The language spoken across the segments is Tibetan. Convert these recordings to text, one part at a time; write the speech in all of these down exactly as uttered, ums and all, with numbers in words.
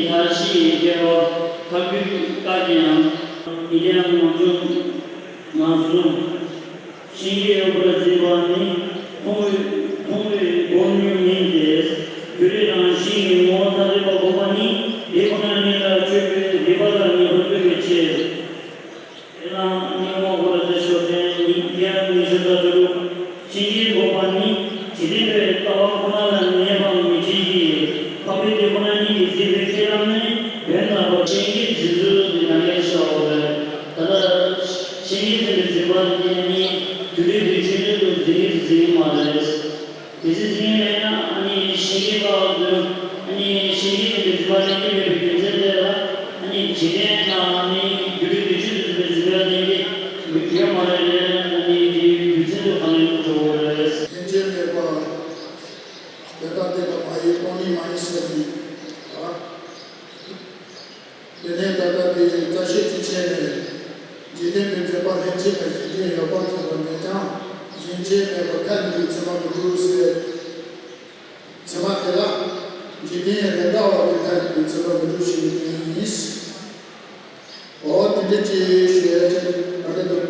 མཐའ་བཞིའི་དགེ་བ་ཐབས་ཀྱི་བཀའ་རྒྱ་ཡང་། ཉིད་ཡང་ངོམས་ཆུང་མ་བཟུང་། ཤེས་བཞིན་ཡོད་པར་འཛིན་པ་ནི། ཁོང་གི་ཁོང་གི་སྒོམ་ཉུང་ཉིད་དེ། རྒྱུ་འབྲས་དང་གཞན་གྱི་ངོ་བོ་ཐ་དད་པ་སྒོམ་པ་ནི། དེ་ཁོ་ན་ཉིད་ལ་དཔྱོད་པའི་རིག་པ་ལ་ངེས་པར་དགོས་པའི་ཕྱིར། དེ་ལ་སྙིང་པོ་ཧོར་ཟེར་ཤོག་དེ་ཉིད་ཀྱང་ཉི་ཤུ་རྩ་དྲུག་ཤེས་བཞིན་སྒོམ་པ་ནི། འཇིག་རྟེན་པའི་ལྟ་བ་ཁོ་ན་ལ་ངེས་པ་མི་བྱེད་ཀྱི། འཕགས་པའི་དེ་ཁོ་ན་ཉིད་ཀྱིས་གཟིགས་པའི་ཁས་བླངས་ནི་དོན་དམ་པར་ཤེས་བཞིན་འཛིན་ཚུལ་གྱི་ནང་ཡང་ཤར་བ་རེད། ད་ལྟ་ཤེས་བཞིན་འཛིན་པའི་འཛིན་པ་དེ་ནི་རྒྱུ་འབྲས་དོན་ཆོས་ཉིད་དུ་འཛིན་གྱི་འཛིན་མ་རེད། དེ་ཚེ་འཛིན་མེད་ན་ཨ་ནི་ཤེས་བཞིན་པ་དུ་ཨ་ནི་ཤེས་བཞིན་འཛིན་པའི་འཛིན་པ་ལེན་གྱི་མེད་པའི་རྒྱུ་མཚན་དེ་ལ་ཨ་ནི་འཇིག་རྟེན་ན་ཨ་ནི་རྒྱུ་འབྲས་དོན་ཆོས་དུ་འཛིན་པའི་འཛིན་པ་ལེན་གྱི་མི་ཡོད་མ་རེད། ཨ་ནི་དེའི་རྒྱུ་མཚན་དུ་གང་ཡང་འགྲོ་བ་རེད། ལྷན་སྐྱེས་མེད་པ། དེ་དག་བསྟན་པ་མ་ཡིན་སྟོང་ཉིད་མ་ཡིན་ཟེར་ནས། དེ་ནས་ད་ལྟ་དེ་རྩ་ཤེས་ཀྱི་ཆེད་ནས། འཇིག་རྟེན་པའི་འཛིན་པ་ལྷན་སྐྱེས་དང་གཞན་སྐྱེས་ཡོད་པར་གྱུར་པ་མེད་ཀྱང་གཞན་སྐྱེས་མེད་པར་ཐ་སྙད་པའི་ཚད་མ་མི་འགྲུབ་ཟེར། ཚད་མ་དེ་ལ་འཇིག་རྟེན་རེ་འགའ་བ་ལས་ཐ་སྙད་པའི་ཚད་མ་མི་འགྲུབ་ཞེས་པའི་དོན་ཡིན། འོ་དེ་འདྲ་ཅིག་ཞུ་ཡ་ཅིག་ཨ་འདྲ་འདུག་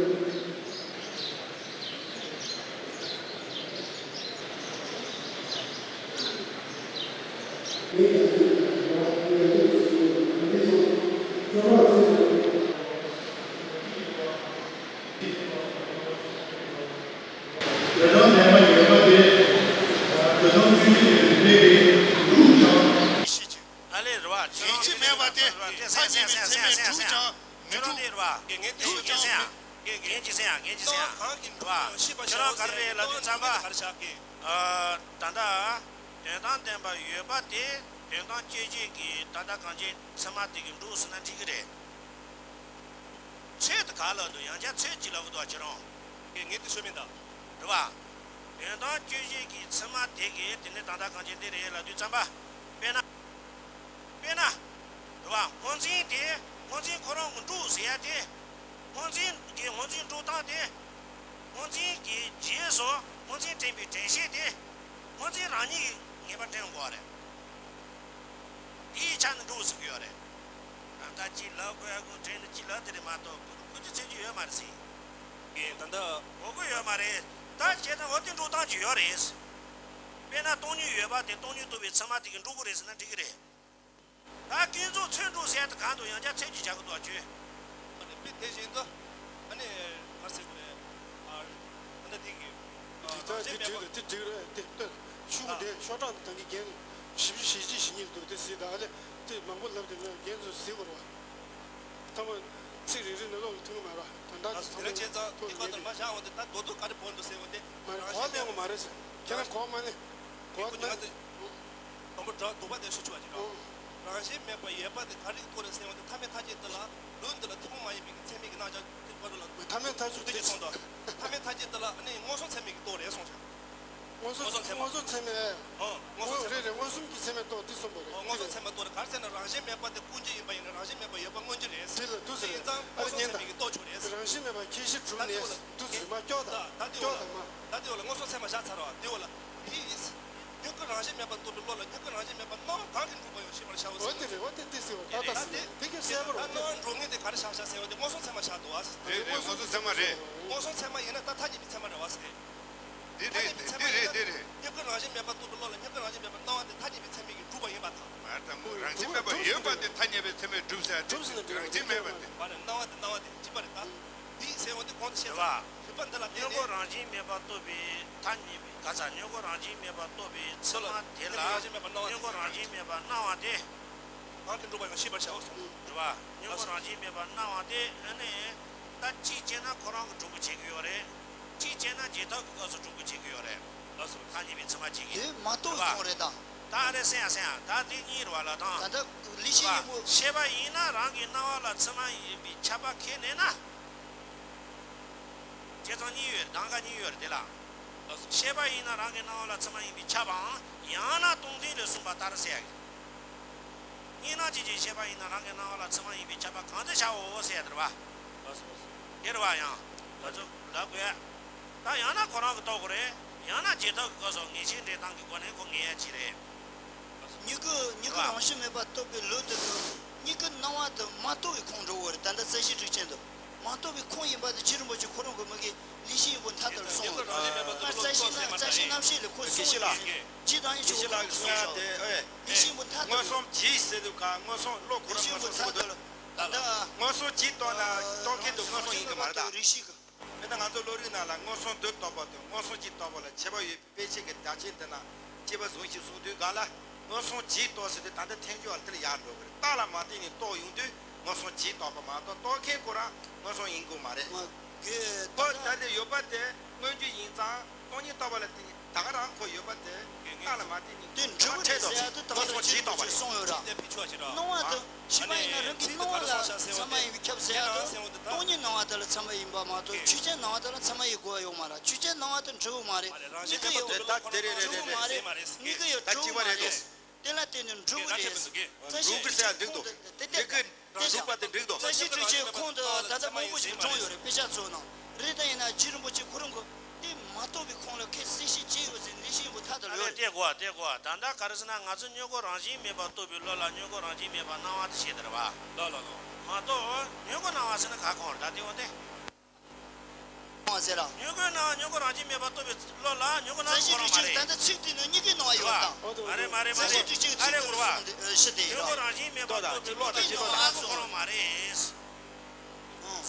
དོན་དམ་ལྡན་པ་ཡོད་པ་དེ། དོན་དམ་དཔྱོད་བྱེད་ཀྱི་རིགས་པས་འགྲུབ་ཀྱང་། ཨ་ལས་རེད་བ། ཡིན་གཅིག་མེད་པ་དེ། ཐ་སྙད་པའི་ཚད་མས་གྲུབ་ཀྱང་མི་འགྲུབ། ངས་འདི་ཞུ་གི་ཡིན། ངས་ངས་ཅི་ཟེར་ཡང་ངས་ཅི་ཟེར་ཡང་། སྣང་བ་གང་གིས་འགྲུབ་ཡང་ཤེས་པར་བྱའོ། ཁྱོད་རང་ག་རེ་རེད་ལབ་དུས་ཙམ་པ། ག་རེ་བྱ་གི། ཨ། ད་ལྟ་དོན་དམ་བདེན་པ་ཡོད་པ་དེ་དོན་དམ་དཔྱོད་བྱེད་ཀྱི་ད་ལྟ་གང་ཅི་ཚད་མ་དེ་གིས་འགྲུབ་ཟེར་ན་འགྲིག་གི་རེད། ཚོད་དེ་ག་ལ་འདུག་ཡང་བསྐྱར་ཚོད་ཅིག་ལབ་གི་འདུག་ཁྱེད་རང་། ངས་ངས་དེ་ཤོད་མིན་ད། རེད་བ། དོན་དམ་དཔྱོད་བྱེད་ཀྱི་ཚད་མ་དེ་གིས་དེ་ནི་ད་ལྟ་གང་ཅི་འདི་རེད་ལབ་དུས་ཙམ་པ། དཔེར་ན། དཔེར་ན། རེད་བ། སྔོ་འཛིན་དེ་སྔོ་འཛིན་ཁོ་རང་གི་འགྲུབ་ཟེར་ཡ་དེ། སྔོ་འཛིན་གྱི་སྔོ་འཛིན་འགྲུབ་སྟངས་དེ། སྔོ་འཛིན་གྱི་རྗེས་སུ་སྔོ་འཛིན་དྲན་པའི་དྲན་ཤེས་དེ། སྔོ་འཛིན་རང་ཉིད་ཀྱིས་ངེས་པར་དྲན་དགོས་པ་རེད། དེའི་ཆ་ནས་འགྲུབ་ཟེར་གྱི་ཡོད་རེད། ད་ལྟ་ཅིག་ལབ་དགོས་ཡ་ཁུངས་དྲན་ནས་ཅིག་ལབ་དེ་རེད་མ་གཏོགས་ཁོ་ཚོས་ཚོད་ཀྱི་ཡོད་མ་རེད་ཟེར། ངས་ད་ལྟ། གོ་གི་ཡོད་མ་རེད། ད་བྱས་ཙང་འོ་དེ་འགྲོ་སྟངས་ཅིག་ཡོད་རེད། དཔེར་ན་སྟོང་ཉིད་ཡོད་པ་དེ་སྟོང་ཉིད་རྟོགས་པའི་ཚད་མ་དེ་གིས་འགྲུབ་ཀྱི་རེད་ཟེར་ན་འགྲིག་གི་རེད། ད་ཀུན་རྫོབ་ཚོད་འགྲུབ་ཟེར་ཡ་དེ་གང་འདུག་ཡང་བསྐྱར་ཚོད་ཀྱིས་བྱ་གི་འདུག་ཨ་ཅོ། ཨ་ནི་དཔེ་དེ་བཞིན་དུ། ཨ་ནི་ག་རེ་ཟེར་དགོས་རེད། ཨ། ཨ་ནི་དེ་གི། ཨ། དེ་ལྟར་རང་བཞིན་དེ་མེད་པ། དྲིལ་དེ་དྲིལ་རེད་དེ་ལྟོས། ཤུགས་ཨ། དེ་ཤོག་གྲངས་དེ་དང་གི་རྒྱན། བཞི་བཅུ་ཞེ་གཅིག་ཞེ་གཉིས་འདུག་དེ་ཟེར་ད་ཨ་ལེ། དེ་མང་པོ་ལབ་དེ་ནས་རྒྱན་ཚོ་ཟེར་དགོས་རེད་བ། ཐ་མ། ཚིག་རེ་རེ་ནས་ཀློག་ལ་ཐུག་གི་མ་རེད་བ། དོན་དག་གི་ཚང་མ་ཐུག་ཡོད་ཀྱི་མེད། མ་རེད་གོ་ལྟ་མ་བྱ་འོ་དེ་ད་རྡོག་རྡོག་ག་རེ་བོར་འདུག་ཟེར་འོ་དེ། མ་རེད་གོ་བ་ལེན་དགོས་མ་རེད་ཟེར། ཁྱེད་རང་གོ་བ་མ་ལེན། གོ་བ་མ་ལེན། དང་པོ་འདྲ་འདུག་པ་དེ་ཤོད་ཆོག་པ་ཅིག་རེད། རང་བཞིན་མེད་པ་ཡོད་པ་དེ་ག་རེ་གི་ཐོག་ནས་ཟེར་བ་དེ་ཐ་མལ་མཐའ་དཔྱད་འདི་ལ་ལུགས་འདི་ལ་ཐུན་མོང་མ་ཡིན་པའི་གི་ཚད་མའི་གི་རྣམ་གཞག་དེ་བར་དུ་ལ། ཐ་མལ་མཐའ་དཔྱད་དེ་གི་ཚོགས་འདུ། ཐ་མལ་མཐའ་དཔྱད་འདི་ལ་ནི་མངོན་སུམ་ཚད་མའི་གི་རྟོགས་རེད་གསུངས་ཤག་མངོན་སུམ་མངོན་སུམ་ཚད་མ། མངོན་སུམ་ཚད་མ། ཨོ། མངོན་སུམ་ཚད་མ། རེད་རེད། མངོན་སུམ་གྱི་ཚད་མས་རྟོགས་དེ་གསུངས་པ་རེད། ཨོ། མངོན་སུམ་ཚད་མ་རྟོགས་རེད། ག་རེ་ཟེར་ན་རང་བཞིན་མེད་པ་དེ་ཀུན་གཞི་ཡིན་པ་ཡིན་ན་རང་བཞིན་མེད་པ་ཡོད་པ་མངོན་གྱི་རེད་ཟེར། དེ་ལ་འདུག་ཟེར་རེད། ཡིན་ཙང་མངོན་སུམ་ཚད་མའི་གི་རྟོགས་ཆོག་རེད་ཟེར། རང་བཞིན་མེད་པ་ཁྱད་གཞི་གྲུབ་ནས་འདུག་ཟེར་མ་སྐྱོ་དང་སྐྱོ་དང་མ། ད་དེ་འོ་ལ་མངོན་སུམ་ཚད་མ་བཞག་ཚར་བ་དེ་འོ་ལ་དེ་ཡིན། མྱུ་གུ་རང་བཞིན་མེད་པར་རྟོགས་པའི་བློ་ལ་མྱུ་གུ་རང་བཞིན་མེད་པ་སྣང་བ་གང་གིས་འགྲུབ་པ་ཡང་ཤེས་པར་བྱའོ་ཟེར། འོ་དེ་རེད། འོ་དེ་དེ་ཟེར་བ་ད་ད་ཟེར་དེ་ག་གསལ་པོ་རེད། སྣང་བ་འགྲོ་ངེས་དེ་ག་རེ་བཞག་བཞག་ཟེར་བ་དེ་མངོན་སུམ་ཚད་མ་བཞག་འདུག་བ། རེད་རེད། མངོན་སུམ་ཚད་མ་རེད། མངོན་སུམ་ཚད་མ་ཡིན་ན་ད་ཐ་སྙད་པའི་ཚད་མ་རེད་བ་ཟེར། དེ་ཐ་སྙད་པའི་ཚད་མ་ཡིན་ན་མྱུ་གུ་རང་བཞིན་མེད་པར་རྟོགས་པའི་བློ་ལ་མྱུ་གུ་རང་བཞིན་མེད་པར་སྣང་བ་དེ་ཐ་སྙད་པའི་ཚད་མའི་གི་གྲུབ་པ་ཡིན་པར་ཐལ། མ་རེད། དང་པོ་རང་བཞིན་མེད་པ་ཡོད་པ་དེ་ཐ་སྙད་པའི་ཚད་མས་གྲུབ་ཟེར་ཡ་དེ་རང་བཞིན་མེད་པ་དེ། མ་རེད། སྣང་བ་དེ་སྣང་བ་དེ་སྦྱིན་པ་རེད་ད། དེའི་ཟེར་བ་དེ་གོང་དུ་བཤད་ཚར། རེད་བ། རིགས་པ་འདི་ལ་བརྟེན་ནས། མྱུ་གུ་རང་བཞིན་མེད་པར་རྟོགས་པའི་ཐ་སྙད་པའི་ག་ཚ་མྱུ་གུ་རང་བཞིན་མེད་པར་རྟོགས་པའི་ཚད་མ་དེ་ལ་མྱུ་གུ་རང་བཞིན་མེད་པར་སྣང་བ་དེ། གང་གིས་འགྲུབ་པ་ཡང་ཤེས་པར་བྱའོ་གསུངས། རེད་བ། མྱུ་གུ་རང་བཞིན་མེད་པར་སྣང་བ་དེ་ཨ་ནི། ད་གཅིག་བྱས་ན་ཁོ་རང་གིས་གྲུབ་པ་བྱེད་ཀྱི་ཡོད་རེད། གཅིག་བྱས་ན་རྗེས་ཐོབ་ཀྱི་སྐབས་སུ་གྲུབ་པ་བྱེད་ཀྱི་ཡོད་རེད། ལགས་སོ། ཐ་སྙད་པའི་ཚད་མ་གཅིག་གིས། དེ་མ་རྟོགས་རེད་བ། གང་རེད་ད། ད་ཨ་རེ་སེང་ཡ་སེང་ཡ་ད་དེ་གཉིས་རེད་བ་ལ་དང་། ད་ལྟ་ལི་ཤི་ཡིན་པོ། ཤེས་པ་ཡིན་ན་རང་གི་སྣང་བ་ལ་ཚད་མ་ཡིན་པའི་ཁྱབ་པ་ཁས་ལེན་ན། བྱས་ཙང་གཉིས་ཡོད་རེད། གདམ་ག་གཉིས་ཡོད་རེད་དེ་ལ། ལགས་སོ། ཤེས་པ་ཡིན་ན་རང་གི་སྣང་བ་ལ་ཚད་མ་ཡིན་པའི་ཁྱབ་པའམ། ཡང་ན་སྟོང་ཐུན་ལས་གསུངས་པ་ལྟར་ཟེར་ཡ་གི། གཉིས་སྣང་བཅས་ཀྱི་ཤེས་པ་ཡིན་ན་རང་གི་སྣང་བ་ལ་ཚད་མ་ཡིན་པའི་ཁྱབ་པ་གང་དུ་བྱའོ་ཟེར་ཡ་དེ་རེད་བ། ལགས་སོ། ལགས་སོ། དེ་རེད་བ། ཡང་ང་ཚོ་ལབ་དགོས། ད་ཡང་ན་ཁོ་རང་གིས་རྟོགས་དགོས་རེད། ཡང་ན་རྗེས་ཐོབ་ཀྱི་སྐབས་སུ་ངེས་ཤེས་འདྲེན་སྟངས་ཀྱི་སྒོ་ནས་ཁོ་ངེས་ཡ་ཅིག་རེད། མྱུ་གུ་མྱུ་གུ་རེད་བ། རང་བཞིན་མེད་པར་རྟོགས་པའི་ལུགས་དེ་ དུ་མ་རྟོགས་པའི་ཁུངས་འགྲོ་བ་རེད། ད་ལྟ་རྩ་ཤེ་དྲུག་ཅན་དུ་མ་རྟོགས་པའི་ཁུངས་ཡིན་པ་དེ་རྗེ་རིན་པོ་ཆེ་ཁོ་རང་གི་མི་གི་ལེགས་བཤད་སྙིང་པོ་མཐའ་དག་ལ་གསུངས་ཡོད། རྩ་ཤེ་ན་རྩ་ཤེ་རྣམ་བཤད་ལས་ཁོ་གསུངས་ཡོད། རྗེ་བདག་ཉིད་མཆོག་གིས་གསུངས་ཡོད། ལེགས་བཤད་སྙིང་པོ་མཐའ་དག་ལ། མངོན་སུམ་གྱིས་ཟེར་དུས་ག་མངོན་སུམ་བློ་ཁོ་རང་མངོན་སུམ་ཟེར་གི་འདུག་ད་ལྟ་མངོན་སུམ་གྱིས་རྟོགས་ན་རྟོགས་མཁན་དེ་མངོན་སུམ་ཡིན་གི་མ་རེད་ད། རིགས་ཤིག་དཔེར་ན་ང་ཚོ་བློ་རིག་ནང་ལ་མངོན་སུམ་དུ་རྟོགས་པ་དང་མངོན་སུམ་གྱིས་རྟོགས་པ་ལ་ཁྱད་པར་ཡོད་པའི་དཔེ་ཆ་གི་བརྡ་ཆད་འདི་ན་སྐྱེས་པ་བཟུང་ཞིང་གསུངས་དུས་གང་ལ་མངོན་སུམ་གྱིས་རྟོགས་ཟེར་དུས་ད་ལྟ་ཐལ་འགྱུར་བ་དེ་ལ་ཡར་འགྲོ་གི་རེད། རྟགས་ལ་མ་བརྟེན་ནས་རྟོགས་ཡོང་དུས་མངོན་སུམ་གྱིས་རྟོགས་པ་མ་གཏོགས་རྟོགས་མཁན་ཁོ་རང་མངོན་སུམ་ཡིན་དགོས་མ་རེད། ཁོ་ད་ལྟ་ཡོད་པ་དེ་མངོན་རྒྱུ་ཡིན་ཙང་སྟོང་ཉིད་རྟོགས་པ་ལ་བརྟེན་ནས་ད་ག་རང་ཁོ་ཡོད་པ་དེ་རྟགས་ལ་མ་བརྟེན་ནས་དེ་འབྲས་བུ་རེད་ཟེར་ཡ་དེ་ད་ག་རང་གཅིག་རྟོགས་པ་རེད། སྣང་བ་དེ། ཕྱི་མ་ཡིན་ན་རང་གི་སྣང་བ་ལ་ཚད་མ་ཡིན་པས་ཁྱབ་ཟེར་ཡ་དེ། སྟོང་ཉིད་སྣང་བ་དེ་ལ་ཚད་མ་ཡིན་པ་མ་གཏོགས་ཆོས་ཅན་སྣང་བ་དེ་ལ་ཚད་མ་ཡིན་དགོས་ཡ་ཡོད་མ་རེད། ཆོས་ཅན་སྣང་བ་དེ་འབྲས་བུ་མ་རེད། མྱུ་གུ་ཡོད། ད་དེ་རེད་རེད་རེད། འབྲས་བུ་མ་རེད། མྱུ་གུ་ཡོད། ད་འབྲས་བུ་མ་རེད། དེ་ལ་བརྟེན་ནས་འབྲས་བུ་རེད། རྩ་ཤེ་དྲུག་ཅན་དེ་དེ་དེ་དེ་འབྲས་བུ་དེ་འབྲས་བུ་དེ། རྩ་ཤེ་དྲུག་ཅན་ཁོང་དུ་ད་ལྟ་མང་པོ་ཞིག་བགྲངས་ཡོད་རེད། དཔེ་ཆ་ཚོའི་ནང་རེད། ད་ཡིན་ན་རྗེ་རིན་པོ་ཆེ་ཁོ་རང་གི་དེ་མ་རྟོགས་པའི་ཁུངས་ལ་ཁས་གསལ་བཤད་བྱས་ཡོད་ཟེར་ལེགས་བཤད་སྙིང་པོ་མཐའ་དག་ལ་ཡོད་རེད། ལྟོས་དགོས་ལྟོས་དགོས། ད་ལྟ་ག་རེ་ཟེར་ན་ང་ཚོ་མྱུ་གུ་རང་བཞིན་མེད་པར་རྟོགས་པའི་བློ་ལ་མྱུ་གུ་རང་བཞིན་མེད་པར་སྣང་བ་དེ་བཤད་དེ་རེད་བ། ལགས་ལགས་ལགས། མ་གཏོགས་མྱུ་གུ་སྣང་བ་ཟེར་ན་ག་གང་རེད། ད་དེ་འོ་དེ། སྣང་བ་ཟེར་ར། མྱུ་གུའི་སྣང་བ་མྱུ་གུ་རང་བཞིན་མེད་པར་རྟོགས་པའི་བློ་ལ་མྱུ་གུ་སྣང་བ་རྩ་ཤེ་གོ་རང་མ་རེད། ད་ལྟ་ཚིག་དེ་ནི་མྱུ་གུའི་སྣང་བ་ཡོད་དང་། མ་རེད་མ་རེད་མ་རེད། རྩ་ཤེ་དྲུག་ཅན་ཨ་རེ་གོ་ར་བ། ཚིག་དེ་ནི་ཨ་རེ་གོ་ར་བ། ཞི་བདེ་ཡོད་ར། མྱུ་གུ་རང་བཞིན་མེད་པར་རྟོགས་པའི་བློ་དང་ཅི་ལོག་ལ་གོ་རང་མ་རེད།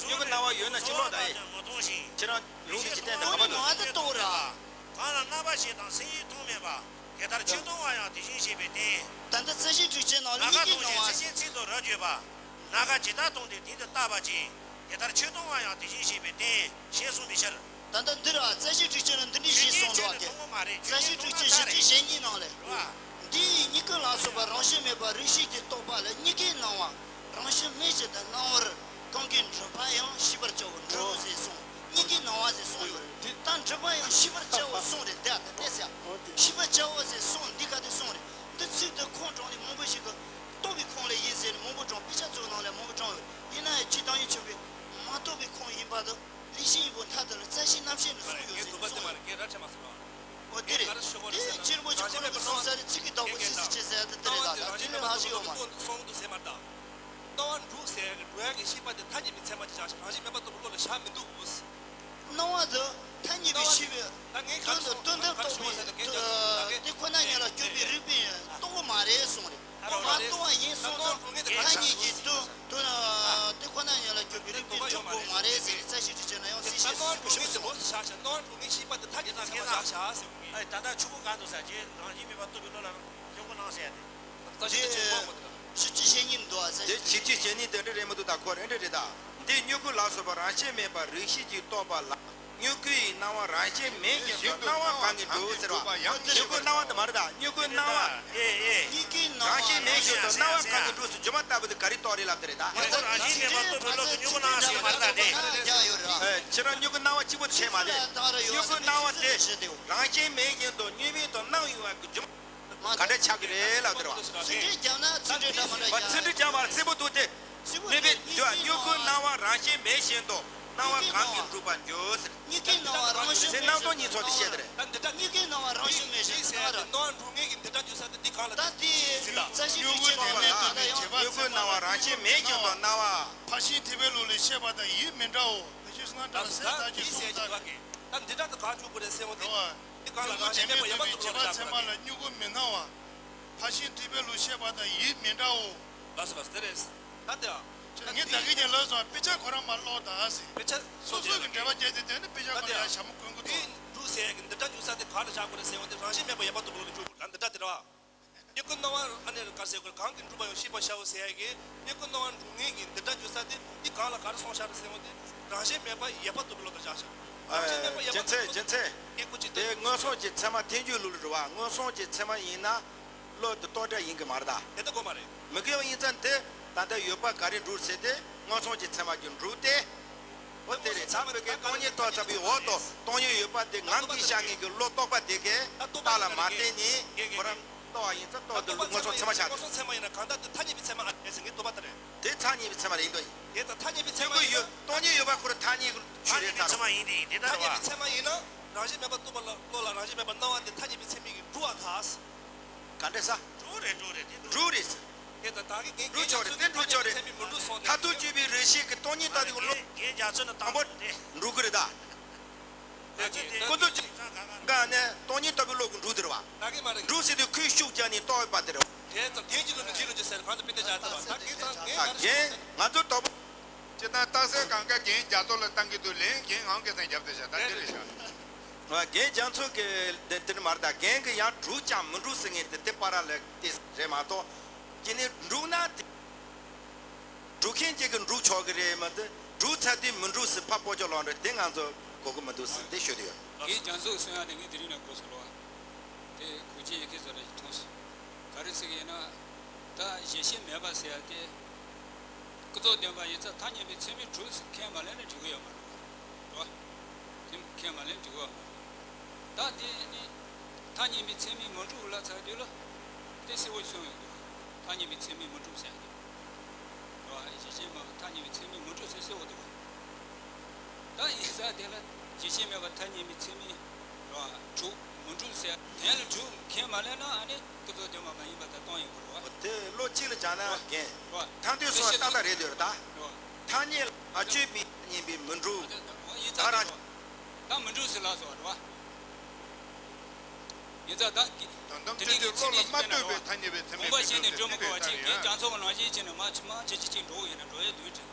མྱུ་གུ་སྣང་བ་ཡོད་ན་ཅི་ལོག་ད་ཡིན། ཁྱེད་རང་ལུང་གི་ཅི་བསྟན་དང་ཧ་པ་དང་། གང་ལ་རྣམ་པར་ཤེས་དང་སེམས་ཡིད་མཐོང་མེད་པ། དེ་ལྟར་ཆོས་མཐོང་བ་ཡང་དེ་བཞིན་ཞེས་པའི་རྟེན། ད་ལྟ་རྩ་ཤེ་དྲུག་ཅན་ནང་ལ་མྱུ་གུའི་སྣང་བ། སེམས་ཅན་ཚིག་ཏུ་རབ་བརྗོད་པ། སྣ་ཁ་ཇི་ལྟར་མཐོང་སྟེ་དེ་དུ་བལྟ་བ་ཅན། དེ་ལྟར་ཆོས་མཐོང་བ་ཡང་དེ་བཞིན་ཞེས་པའི་རྟེན་ཞེས་གསུངས་པའི་ཕྱིར། ད་ལྟ་འདིར་རྩ་ཤེ་དྲུག་ཅན་ལ་འདི་འདྲ་ཞེས་གསུངས་འདུག་ག་རྩ་ཤེ་དྲུག་ཅན་བཞི་བཅུ་ཞེ་གཉིས་ནང་ལས། འདིའི་མྱུ་གུ་ལ་སོགས་པ་རང་བཞིན་མེད་པ་རིགས་ཤེས་ཀྱིས་རྟོགས་པ་ལ་མྱུ་གུའི་སྣང་བ་རང་བཞིན་མེད་བཞིན་དུ་སྣང་བར་གང་གིས་འགྲུབ་པ་ཡང་ཤེས་པར་བྱའོ། འགྲུབ་ཟེར་གསུངས། མྱུ་གུའི་སྣང་བ་ཟེར་གསུངས་ཡོད་རེད། ད་འགྲུབ་པ་ཡང་ཤེས་པར་བྱའོ་གསུངས་རེད། དེ་ལྟ་སྟེ་ཟེར། ཤེས་པར་བྱའོ་ཟེར་གསུངས། འདི་ག་དེ་གསུངས་རེད། འདི་ཚིག་དེ་ཁུངས་དྲངས་ནས་མང་པོ་ཞིག་གིས་རྟོགས་པའི་ཁུངས་ལ་ཡིན་ཟེར་ནས་མང་པོ་དྲངས། དཔེ་ཆ་ཚོའི་ནང་ལ་མང་པོ་དྲངས་ཡོད། ཡིན་ན་ཡང་རྗེ་བདག་ཉིད་མཆོག་གིས་མ་རྟོགས་པའི་ཁུངས་ཡིན་པ་དང་། ལེགས་བཤད་སྙིང་པོ་མཐའ་དག་ལ་རྩ་ཤེ་རྣམ་བཤད་ནས་གསུངས་ཡོད་ཟེར་ནས་གསུངས་ཡོད། འོ་དེ་རེད། དེ་རྗེ་རིན་པོ་ཆེ་ཁོ་རང་གི་གསུང་ས་རེད། ཚིག་གི་བདག་པོ་ཚིག་སུ་བྱེད་ཟེར་ཡ་དེ་དེ་རེད། ད་དེ་ལས་ལྷག་ཅིག་ཡོད་མ་རེད། སྣང་བ་འགྲུབ་ཟེར་ཡ་གི་འགྲུབ་ཡ་གི་ཤེས་པ་དེ་ཐ་སྙད་པའི་ཚད་མ་ཅིག་བཞག་ཤག་རང་བཞིན་མེད་པར་རྟོགས་པའི་བློ་ལ་བཞག་མི་འདུག་སྣང་བ་དེ་ཐ་སྙད་པའི་ཤེས་པའི་དོན་དུ་དོན་དམ་རྟོགས་པའི་དེ་ཁོ་ན་ཉིད་ལ་གྱུར་པའི་རིགས་པས་རྟོགས་པ་མ་རེད་གསུངས་རེད། མ་རྟོགས་པ་ཡིན་སོང་ཙང་ཐ་སྙད་ཀྱི་དོན་དུ་དེ་ཁོ་ན་ཉིད་ལ་གྱུར་པའི་རིགས་པས་འགྲུབ་དགོས་མ་རེད་ཟེར་ནས་རྩ་ཤེ་དྲུག་ཅན་ན་ཡང་གསལ་བཤད་ཞིབ་པོ་ཞིག་གསུངས་སོང་། ད་ལྟ་ཆུ་བོ་ག་འདུག་ས་ཅེས་རང་བཞིན་མེད་པར་རྟོགས་པའི་བློ་ལ་རང་བཞིན་མེད་པ་སྟོན་ཟེར་ཏེ། རྩ་ཤེ་དྲུག་ཅན་མང་བ་དེ་ལ། དེ་བཞི་བཅུ་ཞེ་གཉིས་འདུག་ཨ་ཟེར། དེ་བཞི་བཅུ་ཞེ་གཉིས་དེ་འདྲ་རེད་མི་འདུག་ད་ཁོ་རེ་འདྲ་རེད་ད། འདི་མྱུ་གུ་ལ་སོགས་པ་རང་བཞིན་མེད་པ་རིགས་ཤེས་ཀྱིས་རྟོགས་པ་ལ། མྱུ་གུའི་སྣང་བ་རང་བཞིན་མེད་བཞིན་དུ་སྣང་བ་གང་གིས་འགྲུབ་ཟེར་བ། མྱུ་གུ་སྣང་བ་དེ་མ་རེད་ད། མྱུ་གུའི་སྣང་བ་རང་བཞིན་མེད་བཞིན་དུ་སྣང་བ་གང་གིས་འགྲུབ་ཟེར་སྒྱུ་མ་ལྟ་བུ་དེ་ག་རེ་རྟོགས་རེད་ལབ་དེ་རེད་ད། མྱུ་གུ་རང་བཞིན་མེད་པར་རྟོགས་པའི་བློ་གི་མྱུ་གུ་སྣང་བ་ཟེར་གྱི་མ་རེད་ད་དེ། ཁྱེད་རང་མྱུ་གུ་སྣང་བ་གཅིག་པུ་ཚད་མ་རེད། མྱུ་གུ་སྣང་བ་དེ་རང་བཞིན་མེད་བཞིན་དུ་མྱོས་མེད་དུ་སྣང་ཡོང་བ་གི་སྒྱུ་མ། ག་འདྲ་ཆགས་ཀྱི་རེད་ལབ་དེ་རེད་བ། ཚིག་འགྲེལ་རྒྱབ་ན་ཚིག་འགྲེལ་འདྲ་མ་འདྲ་རྒྱག་ཚིག་འགྲེལ་རྒྱབ་པ་གསལ་པོ་འདུག་སྟེ། མེད་པའི་དུས་མྱུ་གུའི་སྣང་བ་རང་བཞིན་མེད་བཞིན་དུ་སྣང་བ་གང་གིས་འགྲུབ་པར་འགྱུར་ཟེར། མྱུ་གུའི་སྣང་བ་རང་བཞིན་མེད་བཞིན་དུ་སྣང་སྟོང་གཉིས་ཚོགས་དེ་བཤད་དེ་རེད། མྱུ་གུའི་སྣང་བ་རང་བཞིན་མེད་བཞིན་དུ་སྣང་བ་རེད། སྣང་བ་འགྲུབ་ངེས་ཀྱི་འདི་འདྲ་འགྱུར་ས་དེ་འདི་གང་ལ་ད་དེ་རྩ་ཤེ་དྲུག་ཅན་ནས་ད་ཡང་མྱུ་གུའི་སྣང་བ་རང་བཞིན་མེད་བཞིན་དུ་སྣང་བ། ཕར་ཕྱིན་ཐེག་པའི་ལུགས་ལས་བཤད་པ་དང་ཡིད་མི་འདྲའོ། མི་ཆོས་སྔར་འདྲ་བ་ཟད་ལྟ་ཅེས་གསུངས་ལྟར། ད་འདི་འདྲ་དུ་གང་བྱུང་དགོས་རེད་སེམས་འོང་དེ། འདི་གང་ལ་གང་ཞེན་མེད་པ་ཡོད་པ་འདུག་ལོ་ལ་བྱ་དགོས་རེད། མྱུ་གུ་མི་སྣང་བ། ཕར་ཕྱིན་ཐེག་པའི་ལུགས་བཤད་པ་དང་ཡིད་མི་འདྲའོ། ལགས་སོ་ལགས་སོ་དེ་རེད། ད་དེ་ཨ། ངས་ད་གིན་ཉིན་ལོག་སོང་དཔེ་ཆ་ཁོ་རང་མ་ཀློག་ད་ཟེར། དཔེ་ཆ་སོ་སོ་གི་འགྲེལ་པ་བརྒྱབ་དེ་དེ་ནི་དཔེ་ཆ་ཁོ་རང་ཡང་ཞྭ་མོ་གོན་གི་འདུག་འདུག་ཟེར་ཡ་གི་འདི་འདྲ་འཇུག་ས་དེ་གང་ལ་བཞག་དགོས་རེད་ཟེར་བ་དེ་རང་བཞིན་མེད་པ་ཡོད་པ་འདུག་ལོ་ལ་འཇུག་དགོས་རེད་ད་འདི་འདྲ་དེ་རེད་བ། མྱུ་གུ་སྣང་བ་ཨ་ནེ་ག་ཟེར་དགོས་གང་གིས་འགྲུབ་པ་ཡང་ཤེས་པར་བྱའོ་ཟེར་ཡ་གི་མྱུ་གུ་སྣང་བ་འགྲུབ་ངེས་ཀྱི་འདི་འདྲ་འགྱུར་ས་དེ་འདི་གང་ལ་ག་རེ་སོང་ཤག་རེད་ཟེར་བ་དེ་རང་བཞིན་མེད་པ་ཡོད་པ་འདུག་ལོ་ལ་བཞག་ཤག་རང་བཞིན་མེད་པ་ཡོད་པ་རྒྱུ་མཚན་རྒྱུ་མཚན། སྐྱེ་དགུ་གཅིག་དེ་མངོན་སུམ་གྱི་ཚད་མ་ཐལ་འགྱུར་ལུགས་རེད་བ། མངོན་སུམ་གྱི་ཚད་མ་ཡིན་ན། བློ་དེ་རྟོག་བྲལ་ཡིན་གྱི་མ་རེད་ད། དེ་ལྟ་དགོས་མ་རེད། མི་དགོས་ཡིན་ཙང་དེ་ད་ལྟ་ཡོད་པ་ག་རེ་འགྲུབ་ཟེར་ཏེ་མངོན་སུམ་གྱི་ཚད་མ་གྱིས་འགྲུབ་སྟེ། འོ་དེ་རེད་ད། བོད་ཀྱི་སྟོང་ཉིད་རྟོགས་ཚར་བའི་འོག་ཏུ་སྟོང་ཉིད་ཡོད་པ་དེ་ངང་གིས་ཤར་ངེས་ཀྱི་བློ་རྟོག་པ་དེ་གས་རྟགས་ལ་མ་བརྟེན་ནས་ཁོ་རང་རྟོགས་པ་ཡིན་ཙང་རྟོགས་དེ་མངོན་སུམ་ཚད་མ་ཆགས་ཏེ། མངོན་སུམ་ཚད་མ་ཡིན་ན་གང་ལྟར་དེ་ཐ་སྙད་པའི་ཚད་མ་ཨ་ལས་ཟེར་ངེས་རྟོགས་པ་དེ་རེད། དེ་ཐ་སྙད་པའི་ཚད་མ་རེད་འདོད་ཡིན། དེ་ད་ཐ་སྙད་པའི་ཚད་མ་ཡིན་དོ། སྟོང་ཉིད་ཡོད་པ་ཁོ་རང་ཐ་སྙད་ཀྱི་ཆོས་རེད་ད། ཚད་མ་ཡིན་དེ་ཡིན་དེ་ད་རེད་བ། ཐ་སྙད་པའི་ཚད་མ་ཡིན་ན་རང་བཞིན་མེད་པར་རྟོགས་པ་ལ་བློ་ལ་རང་བཞིན་མེད་པར་སྣང་བ་དེ་ཐ་སྙད་པའི་ཚད་མ་གིས་འགྲུབ་པ་ག་ག་འདྲ་ས། འགྲུབ་རེད་འགྲུབ་རེད་དེ་འགྲུབ། འགྲུབ་རེད་ཟེར། དེ་ད་ད་གི་འགན་འགྲུབ་ཆོག་རེད། དེ་འགྲུབ་ཆོག་རེད། ཚད་མའི་མི་འགྲུབ་སོང་། མཐར་ཐུག་དཔྱོད་པའི་རེ་ཞིག་གི་སྟོང་ཉིད་ལྟ་དུས་ཀློག་འགན་རྒྱ་མཚོ་ནི་དང་པོ་འགྲུབ་གི་རེད་ད། ད་གི་དེ་ཁོ་ཚོ་གཅིག་ག་ནས་སྟོང་ཉིད་ལྟ་བུའི་ཀློག་གི་འགྲུབ་དེ་རེད་བ། ད་གི་མ་རེད། འགྲུབ་ཟེར་དུས་ཁོས་ཤུགས་རྒྱག་ནས་རྟོགས་པ་དེ་རེད་བ། དེ་ཙམ་རྒན་གྱི་ལོ་ནི་ཁྱི་ལོ་ཅི་ཟེར་གང་དུ་པི་ཏི་ཇ་ད་བ་ད་གི་ཙམ་རྒན་ད་རྒན་ང་ཚོ་དོག་པ། ཅི་ད་རྟགས་གསལ་གང་ག་རྒན་རྒྱ་མཚོ་ལ་བཏང་གི་འདུག་ལན་རྒན་ངང་གི་ཚན་རྒྱབ་དེ་བྱ་ད་དེ་རེད་བྱ། རྒན་རྒྱ་མཚོ་གི་དེ་དེ་ནི་མ་རེད་ད། རྒན་གི་ཡང་འགྲུབ་ཀྱང་མི་འགྲུབ་ཟེར་ངེས་དེ་དེ་པ་ར་ལ་དེ་རེད་མ་གཏོགས། ཅི་ནི་འགྲུབ་ན་དེ། འགྲུབ་མཁན་གཅིག་གིས་འགྲུབ་ཆོག་གི་རེད་མ་གཏོགས། འགྲུབ་ཚར་དུས་མི་འགྲུབ་ཟེར་ཕར་སྤོ་ཅོག་ལོག་འདྲ་དེ་ང་ཚོ་གོ་གི་མི་འདུག་ཟེར་དེ་ཤོད་དུ་ཡོད། རྒན་རྒྱ་མཚོ་གསུང་ཡག་དེ་ངས་དེ་རིང་ནས་གོ་སོང་རོགས། དེ་གུས་ཅན་ཡི་གེ་བཟོ་ལ་ཞིག་མཐོང་སོང་། ག་རེ་ཟེར་གི་ཡིན་ན། ད་གཞི་ཤེས་མེད་པ་ཟེར་ཡག་དེ། ཀུན་རྫོབ་བདེན་པ་ཡིན་ཙང་ཐ་སྙད་པའི་ཚད་མས་གྲུབ་ཟེར་ཁས་མ་ལེན་ན་འགྲིག་གི་ཡོད་མ་རེད། རོ། དེ་ཁས་མ་ལེན་འགྲིག་གི་ཡོད་མ་རེད། ད་དེ་ནི། ཐ་སྙད་པའི་ཚད་མས་མི་འགྲུབ་ལབ་ཚར་དུས་ལ། དེ་གསལ་བོ་གསུངས་ཡོད་འདུག་ཐ་སྙད་པའི་ཚད་མས་མི་འགྲུབ་ཟེར་ཡག་དེ། རོ། གཞི་ཤེས་མེད་པ་ཐ་སྙད་པའི་ཚད་མས་མི་འགྲུབ་ཟེར་གསལ་བོ་འདུག་ད་ཡིན་ཙང་དེ་ལ་གཞི་ཤེས་མེད་པ་ཐ་སྙད་པའི་ཚད་མས་རོ། གྲུབ་མི་འགྲུབ་ཟེར་དོན་ལ་གྲུབ་ཁས་མ་ལེན་ན་ཨ་ནི་ཀུན་རྫོབ་བདེན་པ་མ་ཡིན་པ་དང་སྟོང་ཡིན་དགོས་རེད་བ། དེ་བློ་གཅིག་ལ་སྦྱར་ན་རོ། རྒན། རོ། ཐར་འདོད་སོགས་ཏག་ཏག་རེད་འདོད་རེད་ད། རོ། ཐ་སྙད་ལ་མ་བཅོས་མིན་སྙམ་པའི་མི་འགྲུབ། ད་རང་ད་མི་འགྲུབ་ཟེར་ལབ་སོང་རེད་བ། ཡིན་ཙང་ད་གི་ད་དམ་དེ་ནས་ཚིག་དེ་ཀྱི་ཚིག་བློ་ལ་མ་ལྟོས་པའི་ཐ་སྙད་པའི་ཚད་མས་བུམ་པ་གཞན་ནས་སྒྲོལ་མ་བསྐོར་བ་ཅན་རྒན་རྒྱ་མཚོ་གི་ནང་བཞིན་བྱས་ནས་མ་ཕྱི་མ་ཇི་ཅི་ཅིག་འགྲོ་བ་ཡིན་ན་འགྲོ་ཡས་དུས་དྲན་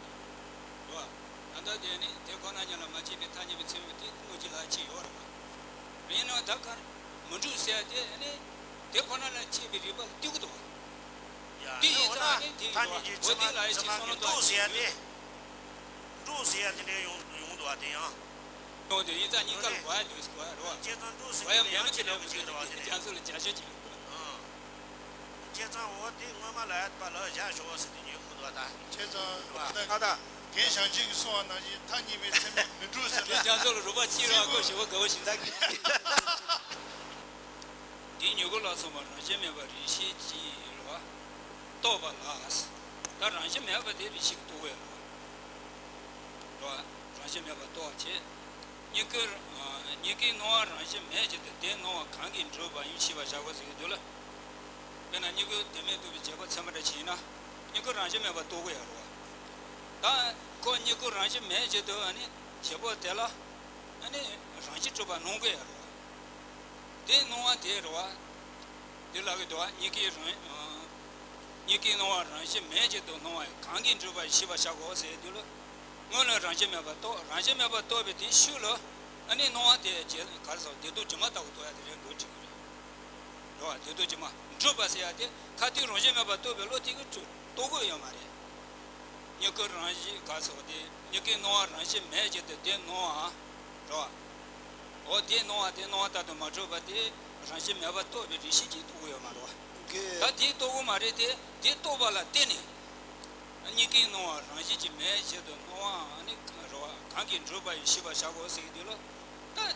འདུག་བ། ད་ལྟ་དེ་ནི་དེ་ཁོ་ན་ཉིད་ལ་མ་སྐྱེས་པའི་ཐ་སྙད་པའི་ཚད་མས་དེ་དངོས་ཀྱི་ལ་ཕྱི་ཡོད་རེད་བ། ཡིན་ནའང་ད་ག་རེ་མི་འགྲུབ་ཟེར་ཡ་དེ་ནི་དེ་ཁོ་ན་ལ་སྐྱེས་པའི་རིགས་པ་ལ་ལྟོས་ཀྱི་འདུག་བ། ཡ་དེ་ཡིན་ཙང་ནི་དེ་ཐ་སྙད་ཀྱི་ཕྱི་མ་ཕྱི་མ་གི་འགྲུབ་ཟེར་ཡ་དེ། འགྲུབ་ཟེར་ཡ་དེ་འདྲའི་ཡོང་ཡོང་འདུག་བ་དེ་ཡང་། ཡོང་དུས་ཡིན་ཙང་སྙིང་གར་གོ་ཡ་འདུག་གོ་ཡ་རེད་བ། བྱས་ཙང་འགྲོ་ཟིན་གོ་ཡ་མེད་ལ་ཅི་རེད་བ་ཅིག་རེད་བ་དེ་ནི་རྒྱ་མཚོ་ལ་བྱ་བྱེད་ཅིག་ཡོད་པ། བྱས་ཙང་འོ་དེ་སྔོན་མ་ལ་ཡ་པ་ལ་བཞག་ཞོག་ཟེར་དུས་ཉོན་མི་འདུག་བ་ད། བྱས་ཙང་རེད་བ། ད་ད་རྒན་ཞང་ཆེན་གྱིས་གསུངས་པ་ནང་བཞིན་ཐ་སྙད་པའི་ཚད་མས་མི་འགྲུབ་ཟེར་ན། རྒན་རྒྱ་མཚོ་ལ་རོགས་པ་ཅིག་རེད་བ་ཁོ་ཞེ་པོ་དགའ་བོ་ཞིག་འདུག་འདིའི་མྱུ་གུ་ལ་སོགས་པ་རང་བཞིན་མེད་པ་རིགས་ཤེས་ཀྱིས་རེད་བ། རྟོགས་པ་ལ། ད་རང་བཞིན་མེད་པ་དེ་རིགས་ཤེས་ཀྱིས་རྟོགས་ཡོད་རེད་བ། རང་བཞིན་མེད་པ་རྟོགས་པ་བྱེད། མྱུ་གུ། མྱུ་གུའི་སྣང་བ་རང་བཞིན་མེད་ཅེས་དང་དེའི་སྣང་བ་གང་གིས་འགྲུབ་པ་ཡིན་ཞེས་པ་བཞག་དགོས་ཟེར་གྱི་འདུག་ལ། དཔེར་ན་མྱུ་གུ་བདེན་མེད་རྟོགས་པའི་བྱེད་པ་ཚད་མ་འདྲ་བྱས་ན། མྱུ་གུ་རང་བཞིན་མེད་པ་རྟོགས་ཀྱི་ཡོད་རེད་བ། ད་ཁོ་མྱུ་གུ་རང་བཞིན་མེད་ཅེས་དུས་ཨ་ནི་བྱེད་པོ་དེ་ལ་ཨ་ནི་རང་བཞིན་གྲུབ་པ་སྣང་གི་ཡོད་རེད་བ། དེ་སྣང་བ་དེ་རེད་བ། དེ་ལ་གི་དུ་བ་མྱུ་གུའི་རང་། མྱུ་གུའི་སྣང་བ་རང་བཞིན་མེད་ཅེས་དུ་སྣང་བ་གང་གིས་འགྲུབ་པ་ཞེས་པ་བྱ་དགོས་ཟེར་དུས་ལ། སྔོན་ལ་རང་བཞིན་མེད་པ་རྟོགས། རང་བཞིན་མེད་པ་རྟོགས་པའི་དེའི་ཤུལ་ལ་ཨ་ནི་སྣང་བ་དེ་རྗེས་ག་རེ་ཟེར་བདེ་སྡུག་སྒྱུ་མ་ལྟ་བུ་རྟོགས་ཡ་དེ་རེད་འགྲོ་བྱེད་ཀྱི་རེད། རེད་བ། བདེ་སྡུག་སྒྱུ་མ་འགྲུབ་པ་ཟེར་ཡ་དེ་ཁ་ཐུག་རང་བཞིན་མེད་པ་རྟོགས་པའི་བློ་དེ་གིས་རྟོགས་གི་ཡོད་མ་རེད། མྱུ་གུ་རང་བཞིན་ག་རེ་ཟེར་བ་དེ་མྱུ་གུའི་སྣང་བ་རང་བཞིན་མེད་ཅེས་དུ་དེ་སྣང་བ། རེད་བ། འོ་དེ་སྣང་བ་དེ་སྣང་བ་ལྟར་དུ་མ་གྲུབ་པ་དེ་རང་བཞིན་མེད་པར་རྟོགས་པའི་རིགས་ཤེས་ཀྱིས་རྟོགས་ཀྱི་ཡོད་མ་རེད་བ། ད་དེ་རྟོགས་ཀྱི་མ་རེད་དེ། དེ་རྟོགས་པ་ལ་བརྟེན་ནས། མྱུ་གུའི་སྣང་བ་རང་བཞིན་གྱིས་མེད་ཅེས་དུ་སྣང་བ་ནི་རེད་བ་གང་གིས་འགྲུབ་པ་ཡིན་ཞེས་པ་བྱ་དགོས་ཟེར་གྱི་འདུག་ལ། ད།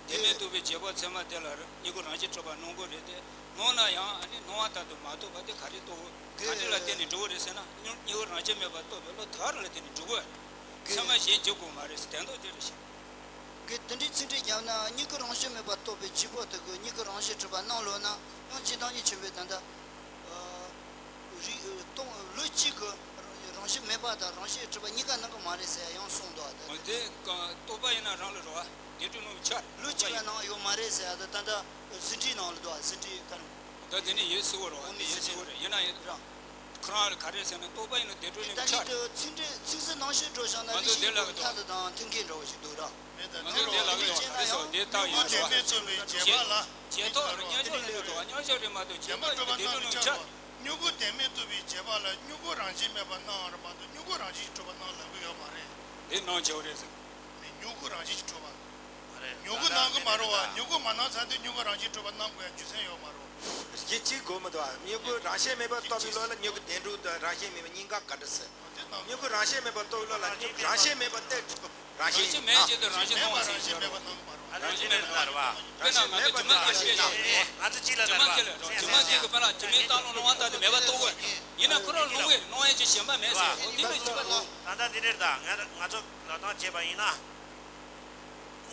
བདེན་མེད་རྟོགས་པའི་བྱེད་པོ་ཚད་མ་དེ་ལ་མྱུ་གུ་རང་བཞིན་གྲུབ་པ་སྣང་གི་རེད་དེ། སྣང་ན་ཡང་ནི་སྣང་བ་ལྟར་དུ་མ་རྟོགས་པ་དེ་ག་རེ་རྟོགས་ག་འདྲ་ལ་བརྟེན་ནས་འགྲུབ་ཀྱི་རེད་ཟེར་ན། མྱུ་གུ་རང་བཞིན་མེད་པར་རྟོགས་པའི་བློ་དེ་ག་རེ་ལ་བརྟེན་ནས་འགྲུབ་ཀྱི་རེད། ཚད་མ་གཞན་འཇོག་དགོས་མ་རེད་ཟེར་དོན་དག་དེ་རེད་ཤག་གི་དེ་འདྲའི་ཚིག་འགྲེལ་བརྒྱབ་ན་མྱུ་གུ་རང་བཞིན་མེད་པར་རྟོགས་པའི་བྱེད་པོ་དེ་གིས་མྱུ་གུ་རང་བཞིན་གྲུབ་པ་སྣང་ལོ་ན་ཡང་སྤྱིར་བཏང་གི་ཆེན་པོའི་དོན་དག་རིགས་སྟོང་ལུགས་གཅིག་གི་རང་བཞིན་མེད་པ་དང་རང་བཞིན་གྲུབ་པ་གཉིས་ཀ་སྣང་གི་མ་རེད་ཟེར་ཡང་གསུངས་འདུག་འོ་དེ་རྟོགས་པ་ཡིན་ན་རང་ལ་རེད་བ། བདེན་གྲུབ་སྣང་བའི་ཆ་ལུགས་གཅིག་ལ་སྣང་ཡོད་མ་རེད་ཟེར་ཡ་དེ་ད་ལྟ་ཟིན་བྲིས་ནང་ལ་འདུག་ཟིན་བྲིས་ག་རེ། ད་དེ་ནི་ཡིན་སྲིད་པ་རེད་བ། དེ་ཡིན་སྲིད་པ་རེད། ཡིན་ན་ཡིན་རང་ཁོ་རང་ལ་ག་རེ་ཟེར་ན་རྟོགས་པ་ཡིན་ན་བདེན་གྲུབ་སྣང་བའི་ཆ་རེད། ཚིག་འགྲེལ་ཚིག་ཟིན་ནང་བཞིན་འགྲོ་བཞག་ན་ང་ཚོ་ལུགས་གཅིག་དེ་ལ་གི་ཐད་དུ་དང་མཐུན་རྐྱེན་འདྲ་བོ་ཞིག་འདུག་ར། ང་ཚོ་དེ་ལ་གི་རེད་བ། དེ་ལ་གི་རེད་བ། དེ་ལྟ་ཡིན་རེད་བ། བདེན་མེད་རྟོགས་པའི་བྱེད་པ་ལ། རྗེས་ཐོགས་རེད། མཉམ་འཇོག་རེད་འདུག་བ། མཉམ་འཇོག་རེད་མ་གཏོགས་རྗེས་ཐོགས་རེད། བདེན་གྲུབ་སྣང་བའི་ཆ་རེད། མྱུ་གུ་བདེན་མེད་རྟོགས་པའི་བྱེད་པ་ལ་མྱུ་གུ་རང་བཞིན་མེད་པར་སྣང་བ་རེད་མ་གཏོགས་མྱུ་གུ་རང་བཞིན་གྲུབ་པར་སྣང་ལབ་ཀྱི་ཡོད་མ་རེད། དེ་སྣང་བྱེད་པ་རེད་ཟེར། མི་མྱུ་གུ་རང་བཞིན་གྱིས་གྲུབ་པ། མ་རེད། མྱུ་གུ་སྣང་གི་མ་རེད་བ། མྱུ་གུ་མ་སྣང་ཚར་དུས་མྱུ་གུ་རང་བཞིན་གྲུབ་པ་སྣང་དགོས་ཡ་རྒྱུ་མཚན་ཡོད་མ་རེད། གཅིག་གཅིག་གོ་མི་འདུག་བ། མྱུ་གུ་རང་བཞིན་མེད་པར་རྟོགས་པའི་བློ་ལ་མྱུ་གུ་བདེན་གྲུབ་དང་རང་བཞིན་མེད་པའི་གཉིས་ཀ་ག་འདྲ་ཟེར། དེ་སྣང་མྱུ་གུ་རང་བཞིན་མེད་པར་རྟོགས་པའི་བློ་ལ་མྱུ་གུ་རང་བཞིན་མེད་པ་སྟེ། རང་བཞིན་མེད་ཅེས་དང་རང་བཞིན་སྣང་བ་ཟེར་གྱི་ཡོད་རེད། རང་བཞིན་མེད་པ་སྣང་བ་རེད་བ། དཔེར་ན་ང་ཚོ་རྒྱུ་མ་སྐྱེ་ལ་རྒྱུ་མ་སྐྱེ་ལ་རྒྱུ་མ་སྐྱེ་གི་དཔེར་ན་རྒྱུ་མའི་རྟགས་ལ་སྣང་བ་ལྟ་དེ་མེད་པར་རྟོགས་དགོས། ཡིན་ན་ཁོ་རང་ལུང་བའི་སྣང་བ་ཅན་གཞན་པ་མེད་ཟེར། འོ་དེ་ལ་རྒྱུ་མ་སྣང་། ད་ལྟ་འདི་འདྲ་རེད་ད། ང་ང་ཚོ་ལབ་སྟངས་བྱས་པ་ཡིན་ན།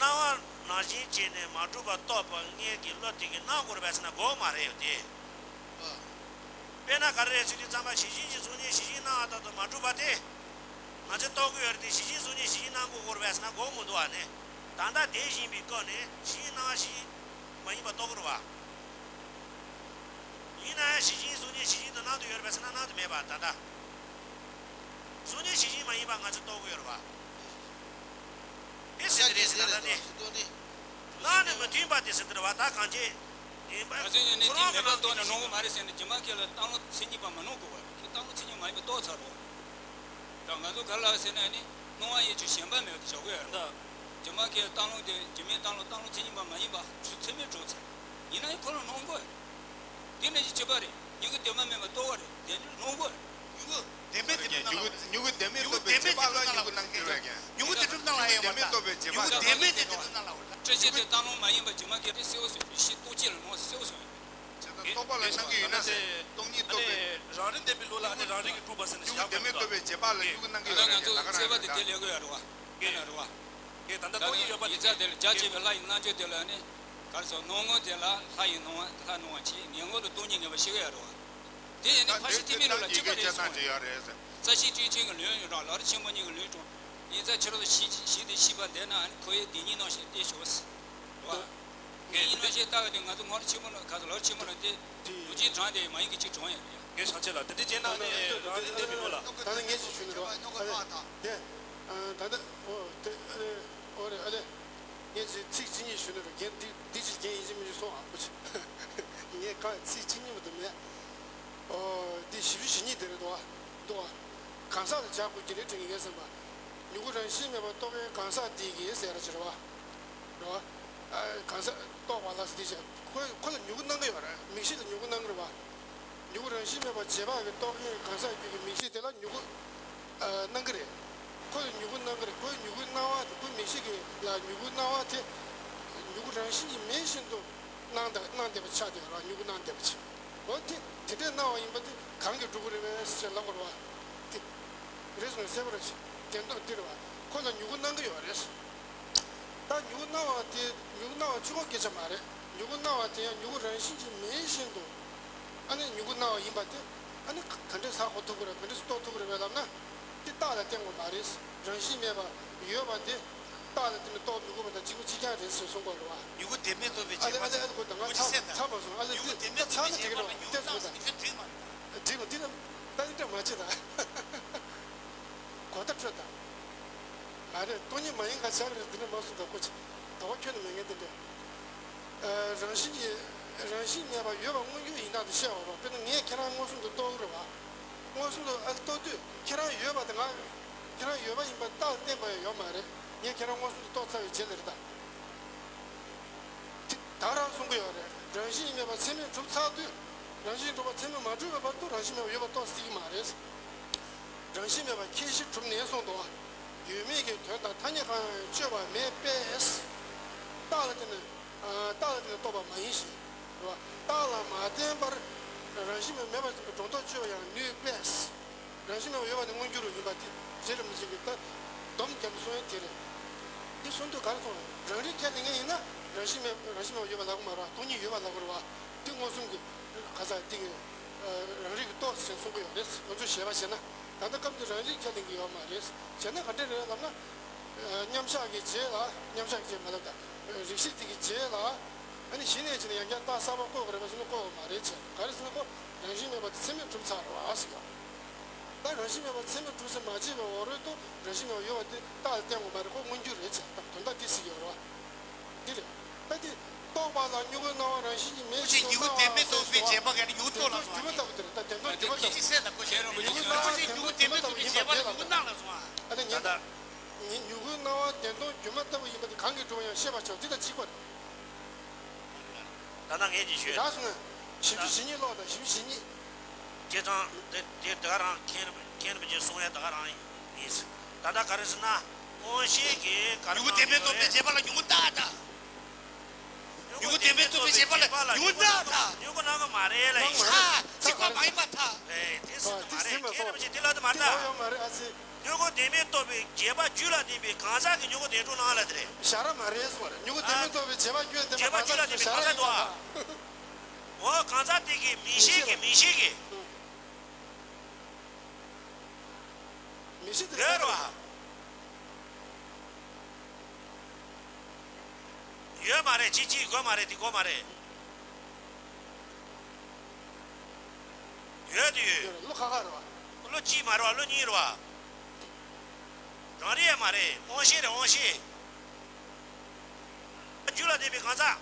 སྣང་བ་རང་བཞིན་བྱས་ནས་མ་གྲུབ་པ་རྟོགས་པ་ངེས་ཀྱི་བློ་དེ་གིས་སྣང་དགོས་རེད་པས་ཟེར་ན་དགོས་མ་རེད་ཡོད་དེ། དཔེར་ན་ག་རེ་རེད་ཟེར་དུས་ཙམ་པ་ཞི་ཞིང་གི་གཟུགས་བརྙན་ཞི་ཞིང་སྣང་བ་ལྟར་དུ་མ་གྲུབ་པ་དེ། ང་ཚོས་རྟོགས་ཀྱི་ཡོད་རེད་དེ་ཞི་ཞིང་གཟུགས་བརྙན་ཞི་ཞིང་སྣང་གི་དགོས་རེད་པས་ཟེར་ན་དགོས་མི་འདུག་བ་ནི། ད་ལྟ་བསྡད་བཞིན་པའི་སྐབས་ནས་ཞི་ཞིང་སྣང་བ་ཞི་ཞིང་མ་ཡིན་པ་རྟོགས་ཀྱི་རེད་བ། ཡིན་ན་ཡང་ཞི་ཞིང་གཟུགས་བརྙན་ཞི་ཞིང་དུ་སྣང་དུ་ཡོད་རེད་པས་ཟེར་ན་སྣང་དུ་མེད་པ་ད་ལྟ། གཟུགས་བརྙན་ཞི་ཞིང་མ་ཡིན་པ་ང་ཚོས་རྟོགས་ཀྱི་ཡོད་རེད་བ། དེ་ཟེར་དེ་རེད་ཟེར་ད་ལྟ་དེ། སྣང་ནི་མི་མཐུན་པ་དེ་ཟེར་དེ་རེད་བ་ད་གང་ཅི། ཡིན་པ་ང་ཚོས་ཡིན་ནི་ཁོ་དེ་རང་མེད་པ་གི་རྟོགས་ནས་སྣང་གི་མ་རེད་ཟེར་ནས་རྗེས་མ་ཁྱེད་ལ་སྟག་ལུང་མཚན་ཉིད་པ་མ་སྣང་དགོས་པ་རེད། ཁྱེད་སྟག་ལུང་མཚན་ཉིད་མ་ཡིན་པ་རྟོགས་ཚར་རོ། ད་ང་ཚོ་ག་ལ་ཟེར་ན་ནི་སྣང་བ་ཡི་ཆོས་ཞེན་པ་མེད་པ་དེ་བཞག་གི་ཡོད་རེད། རྗེས་མ་ཁྱེད་སྟག་ལུང་དེ་རྗེས་མའི་སྟག་ལུང་སྟག་ལུང་མཚན་ཉིད་པ་མ་ཡིན་པ་ཚུལ་ཚད་མས་གྲུབ་ཚར། ཡིན་ན་ཡང་ཁོ་ལ་སྣང་དགོས་རེད། དེ་ནས་ཅི་བྱེད་པ་རེད། མྱུ་གུ་བདེན་པ་མེད་པ་རྟོགས་པ་རེད། དེ་ནི་སྣང་དགོས་རེད། མྱུ་གུ་བདེན་མེད་དེ་མྱུ་གུ་མྱུ་གུ་བདེན་མེད་རྟོགས་པའི་བྱེད་པ་ལ་མྱུ་གུ་སྣང་གི་རེད་ཀྱང་། མྱུ་གུ་དེ་གྲུབ་སྣང་ལ་ཡོད་མ་རེད། མྱུ་གུ་བདེན་མེད་དེ་དེ་གྲུབ་སྣང་ལ་འོ། སྤྲོས་བཅས་དེ་སྟག་ལུང་མ་ཡིན་པ་རྗེས་མ་གལ་ཏེ་གསལ་བོ་བཟོས་ཡོད་ཤེས་རྟོག་བཅས་ལ་སྣང་གསལ་བོ་བཟོས་ཡོད། བྱས་ཙང་རྟོག་པ་ལ་སྣང་གི་ཡོད་ན་ཟེར། སྟོང་ཉིད་རྟོགས་པའི་རང་རིག་བདེན་པའི་ལུགས་ལ་ནི་རང་རིག་གི་གྲུབ་པ་ཟེར་ནས་མྱུ་གུ་བདེན་མེད་རྟོགས་པའི་བྱེད་པ་ལ་མྱུ་གུ་སྣང་གི་ཡོད་རེད་ཀྱང་ད་ག་རང་རེད་ད། ཡིན་ན་རེད་བ། ཡིན་ད་ལྟ་སྟོང་ཉིད་ཡོད་པ་དེ་ད་ལྟ་ཡིག་ཚད་དེ་ལ་རྒྱ་ཆེ་བའི་ལྷ་ཡི་རྣལ་འབྱོར་དེ་ལ་ནི་གར་སོགས་སྣང་ངོ་དེ་ལ་ལྷ་ཡི་སྣང་བ་ལྷ་སྣང་བ་ཆེ་ངན་ངོ་ལ་སྟོང་ཉིད་ངེས་པ་ཤེས་ཀྱི་ཡོད་རེད་བ། དེ་ཡིན་ནི་ཕར་ཕྱིན་ཐེག་པའི་ལུགས་ལ་གཅིག་པ་རེད་གསུངས། རྩ་ཤེས་སྤྲོས་བཅས་ཀྱི་ལུང་ཡོད་རང་ལག་རྗེས་ཆེན་པོ་གཉིས་ཀྱི་ལུང་དྲངས། ཡིག་ཚད་ཕྱི་རོལ་ཞི་ཞི་སྟེ་ཤེས་པ་འདས་ན་ཁོ་ཡི་དེ་ཉིད་སྣང་ཞིང་བལྟས་ཤོག་ཟེར་བ། དེ་ཉིད་སྣང་ཞིང་ལྟ་བ་དེ་ང་ཚོ་སྔར་ཆེན་མོ་ལ་ག་ཚོད་ལར་ཆེན་མོ་ལ་དེ་ལོ་རྒྱུས་དྲངས་དེ་མ་ཡིན་གྱི་གཅིག་དྲངས་ཡ་རེད་ཡ། ངས་བྱང་ཆེ་ལ་དེ་འདྲའི་རྗེས་གནང་ནས་རང་རེ་འདེབས་མི་ནོ་ལ། ད་ནི་ངས་ཅིག་ཞུ་ནི་རོགས་ཨ་ལེ། དེ་ད་ལྟ་ཨོ་དེ་ཨོ་རེད་ཨ་ལེ། ངས་ཅིག་ཚིག་གཅིག་གཉིས་ཞུ་ནི་རོགས་རྒན་འདི་འདི་ཅིག་རྒན་ཡིན་གཅིག་མིན་གཅིག་སོང་ཨ་ཁུ་ཅིག་ངས་ག་ཚིག་གཅིག་གཉིས་མ་གཏོགས་མེད། ཨོ་འདི་ཞིབ་ཞིབ་ཞིབ་གཉིས་དེ་རེད་འདུག་ཨ་འདུག་ཨ། གང་ཟག་ལ་བྱ་དགོས་ཀྱི་རེད་དྲན་གི་ངས་བསམ་པ། མྱུ་གུ་རང་བཞིན་མེད་པར་རྟོགས་པའི་གང་ཟག་དེ་གིས་ཟེར་ར་ཅི་རེད་བ། རེད་བ། ཨ་གང་ཟག་རྟོགས་པ་ལ་ཟེར་དེ་བྱས་ཁོ་ཁོ་ལ་མྱུ་གུ་སྣང་གི་ཡོད་རེད། མིག་ཤེས་ལ་མྱུ་གུ་སྣང་གི་རེད་བ། མྱུ་གུ་རང་བཞིན་མེད་པར་རྗེས་དཔག་གིས་རྟོགས་མཁན་གང་ཟག་རྒྱུད་ཀྱི་མིག་ཤེས་དེ་ལ་མྱུ་གུ་ཨ་སྣང་གི་རེད། ཁོ་ལ་མྱུ་གུ་སྣང་གི་རེད། ཁོའི་མྱུ་གུ་སྣང་བ་དེ་ཁོའི་མིག་ཤེས་ཀྱི་ལ་མྱུ་གུ་སྣང་བ་དེ་མྱུ་གུ་རང་བཞིན་གྱིས་མེད་བཞིན་དུ་སྣང་བསྡད་སྣང་བསྡད་པ་ཆགས་བསྡད་ཡོད་རེད་བ། མྱུ་གུ་སྣང་བསྡད་པ་ཆགས། འོ་དེ་དེ་འདྲའི་སྣང་བ་ཡིན་པ་དེ་གང་གིས་སྒྲུབ་ཀྱི་རེད་པས་ཟེར་ལབ་དགོས་རེད་བ། དེ་རེད་སོང་གསལ་པོ་རེད་ཤག་བདེན་སྟོབས་འདི་རེད་བ། ཁོ་ལ་མྱུ་གུ་སྣང་གི་ཡོད་རེད། ད་མྱུ་གུ་སྣང་བ་དེ་མྱུ་གུ་སྣང་བ་གཅིག་པོ་སྐད་ཆ་མ་རེད། མྱུ་གུ་སྣང་བ་དེ་ཡང་མྱུ་གུ་རང་བཞིན་གྱིས་མེད་བཞིན་དུ་ཨ་ནི་མྱུ་གུ་སྣང་བ་ཡིན་པ་དེ་ཨ་ནི་ག་འདྲས་ཟ་གོ་ཐུབ་ཀྱི་རེད། ག་འདྲས་རྟོགས་ཐུབ་ཀྱི་རེད་པས་ལབ་ན་དེ་རྟགས་ལ་བརྟེན་དགོས་མ་རེད། རང་བཞིན་མེད་པ་ཡོད་པ་དེ་རྟགས་ལ་བརྟེན་ནས་རྟོགས་མི་དགོས་པ་དང་གཅིག་པ་གཅིག་རྐྱང་རེད་ཟེར་གསུང་དགོས་རེད་བ། མྱུ་གུ་བདེན་མེད་རྟོགས་པའི་ཨ་ལེ་ཨ་ལེ་ཨ་ལེ་གོ་ད་ང་ཚ་ཚ་བ་སོང་ཨ་ལེ། མྱུ་གུ་དེ་བདེན་མེད་ད་ཚ་ན་རྟོགས་པའི་དེ་གི་རེད་བ། བལྟས་སོང་ད་འགྲིག་གོ་འདི་ལ་ད་འདི་འདྲ་མ་བྱེད་ད། གོ་བརྡ་འཕྲོད་དང་། མ་རེད། སྟོང་ཉིད་མ་ཡིན་ག་ཆགས་རེད། འདི་འདྲ་མ་གསུངས་ད་ཀོ་ཆེ། ད་བ་ཁྱོད་ནི་མེད་ངེས་འདི་འདྲ། ཨ་རང་བཞིན་གྱིས་རང་བཞིན་མེད་པ་ཡོད་པ་མངོན་གྱུར་ཡིན་སྟངས་དེ་བཤད་པ་རོགས། དཔེར་ན་ངས་ཁྱེད་རང་མངོན་སུམ་དུ་རྟོགས་རེད་བ། མངོན་སུམ་དུ་ཨ་རྟོགས་དུས་ཁྱེད་རང་ཡོད་པ་དེ་ང་ཁྱེད་རང་ཡོད་པ་ཡིན་པ་རྟགས་བསྟན་པ་ཡང་ཡོད་མ་རེད། ངས་ཁྱེད་རང་མངོན་སུམ་དུ་རྟོགས་ཚར་བའི་རྗེས་ལ་རེད་ད། དེ་ད་རང་གསུང་གི་ཡོད་རེད། རང་བཞིན་མེད་པ་ཚད་མས་གྲུབ་ཚར་དུས་རང་བཞིན་གྲུབ་པ་ཚད་མས་མ་གྲུབ་པའི་བར་དུ་རང་བཞིན་མེད་པ་ཡོད་པ་རྟོགས་སྲིད་ཀྱི་མ་རེད། རང་བཞིན་མེད་པ་ཁྱད་གཞི་གྲུབ་ནས་གསུངས་འདུག་ཡོད་མེད་ཀྱི་དོན་དང་ཐ་སྙད་གང་ཡང་དཔྱོད་པ་མེད་པས། རྟགས་ལ་བརྟེན་ནས་རྟགས་ལ་བརྟེན་ནས་རྟོགས་པ་མ་ཡིན་ཞིང་། རེད་བ། རྟགས་ལ་མ་བརྟེན་པར་རང་བཞིན་མེད་མེད་པ་ཅིག་གི་སྒྲོ་འདོགས་གཅོད་པ་ཡང་ནུས་པས། རང་བཞིན་མེད་པ་ཡོད་པ་ནི་མངོན་གྱུར་ཡིན་པ་དེ་རྗེ་རིན་པོ་ཆེ་གིས་ད་སྡོམ་བརྒྱབ་ནས་གསུངས་ཡ་དེ་རེད། འདི་གསུང་དུས་ག་རེ་གསུངས་རང་རིག་ཁས་ལེན་མཁན་ཡིན་ན་རང་བཞིན་མེད་རང་བཞིན་མེད་པ་ཡོད་པ་ལབ་ཀྱི་མ་རེད་བ། སྟོང་ཉིད་ཡོད་པ་ལབ་ཀྱི་རེད་བ། འདི་མངོན་སུམ་གྱི་ག་ས་འདི་གི་རང་རིག་གི་རྟོགས་ཟེར་གསུང་གི་ཡོད་རེད། ང་ཚོས་བྱས་པ་བྱས་ན་ད་ལྟ་སྐབས་འདི་རང་རིག་ཁས་ལེན་གྱི་ཡོད་མ་རེད། བྱས་ན་ག་འདྲ་རེད་ལབ་ན། མཉམ་བཞག་གི་རྗེས་ལ་མཉམ་བཞག་གི་རྗེས་མ་ལབ་ད། རིགས་ཤེས་དེ་གི་རྗེས་ལ། ཨ་ནི་གཞི་ནས་བྱས་ན་ཡང་བསྐྱར་རྟགས་གསར་པ་བཀོད་དགོས་རེད་པས་ཟེར་ན་བཀོད་དགོས་མ་རེད་བྱས། ག་རེ་ཟེར་ན་ཁོ་རང་བཞིན་མེད་པ་དེ་ཚད་མས་གྲུབ་ཚར་བ་ཟེར་བ། ད་རང་བཞིན་མེད་པ་ཚད་མས་གྲུབ་ཟེར་མ་བྱས་པའི་འོག་རོལ་དུ་རང་བཞིན་མེད་པ་ཡོད་པ་དེ་རྟགས་ལ་བརྟེན་དགོས་མ་རེད། ཁོ་མངོན་གྱུར་རེད་བྱས། ད་དོན་དག་དེ་ཟེར་གྱི་ཡོད་རེད་བ། འདི་རེད། ད་དེ་རྟོགས་པ་ལ་མྱུ་གུའི་སྣང་བ་རང་བཞིན་གྱིས་མེད་བཞིན་དུ་སྣང་བ་ཟེར་བ། མྱུ་གུ་བདེན་མེད་རྟོགས་པའི་བྱེད་པ་ག་ནི་མྱུ་གུ་རྟོགས་ལ་སོང་བ། སྒྱུ་མ་ལྟ་བུ་དེ་རེད། ད་བདེན་དོན་སྒྱུ་མ་ལྟ་བུ་དེ་རེད། མྱུ་གུ་སྣང་བ་བདེན་དོན་སྒྱུ་མ་ལྟ་བུའི་བྱེད་པ་ལ་མྱུ་གུ་སྣང་ལ་སོང་བ། ཨ་ནི་ཉན་ད། ཉན། མྱུ་གུའི་སྣང་བ་བདེན་དོན་སྒྱུ་མ་ལྟ་བུ་ཡིན་པ་དེ་གང་གིས་གྲུབ་པ་ཡང་ཤེས་པར་བྱའོ། འདི་དང་གཅིག་པ་རེད། ད་ལྟ་ངས་ཅིག་ཞུས། རག་སོང་ངས། ཞིབ་ཏུ་ཇི་སྙེད་ཀློག་དང་ཞིབ་ཏུ་ཇི་སྙེད། བྱས་ཙང་དེ་དེ་དེ་ག་རང་མཁན་རིན་པོ་མཁན་རིན་པོ་ཆེས་གསུང་ཡ་དེ་ག་རང་ཡིན། ད་ལྟ་ག་རེ་ཟེར་ན། མངོན་ཤེས་ཀྱིས་ག་རེ་མྱུ་གུ་བདེན་པའི་རྟོགས་པའི་བྱེད་པ་ལ་མྱུ་གུ་རྟགས་དང་། མྱུ་གུ་བདེན་པའི་རྟོགས་པའི་བྱེད་པ་ལ་མྱུ་གུ་རྟགས་དང་། མྱུ་གུ་སྣང་གི་མ་རེད་ལ་ཡིན། ཚ་ཚིག་པ་མ་ཡིན་པར་ཐལ། ཨེ་དེ་ཟེར་གི་མ་རེད། མཁན་རིན་པོ་ཆེས་དེ་ལབ་དུས་མ་རེད་ད། མྱུ་གུ་བདེན་མེད་རྟོགས་པའི་རྗེས་དཔག་རྒྱུད་ལ་ལྡན་པའི་གང་ཟག་གི་མྱུ་གུ་བདེན་གྲུབ་སྣང་ལ་དེ་རེད། ཞར་མ་རེད་ཟེར་བ་རེད། མྱུ་གུ་བདེན་མེད་རྟོགས་པའི་རྗེས་དཔག་རྒྱུད་ལ་ལྡན་པའི་གང་ཟག་དེ་ཞར་ཡིན་པ། འོ་གང་ཟག་དེ་གི་མིག་ཤེས་ཀྱི་མིག་ཤེས་ཀྱི། ཡོད་རེད་བ། ཡོད་མ་རེད། ཅི་ཅི་དགོས་མ་རེད། དེ་དགོས་མ་རེད། ཡོད་དུ་ཡོད། ལོ་ཁ་ཁ་རེད་བ། ལོ་གཅིག་མ་རེད་བ། ལོ་གཉིས་རེད་བ། རང་རེད་མ་རེད། དབང་ཤེད་རེད། དབང་ཤེད། རྒྱུད་ལ་ལྡན་པའི་གང་ཟག་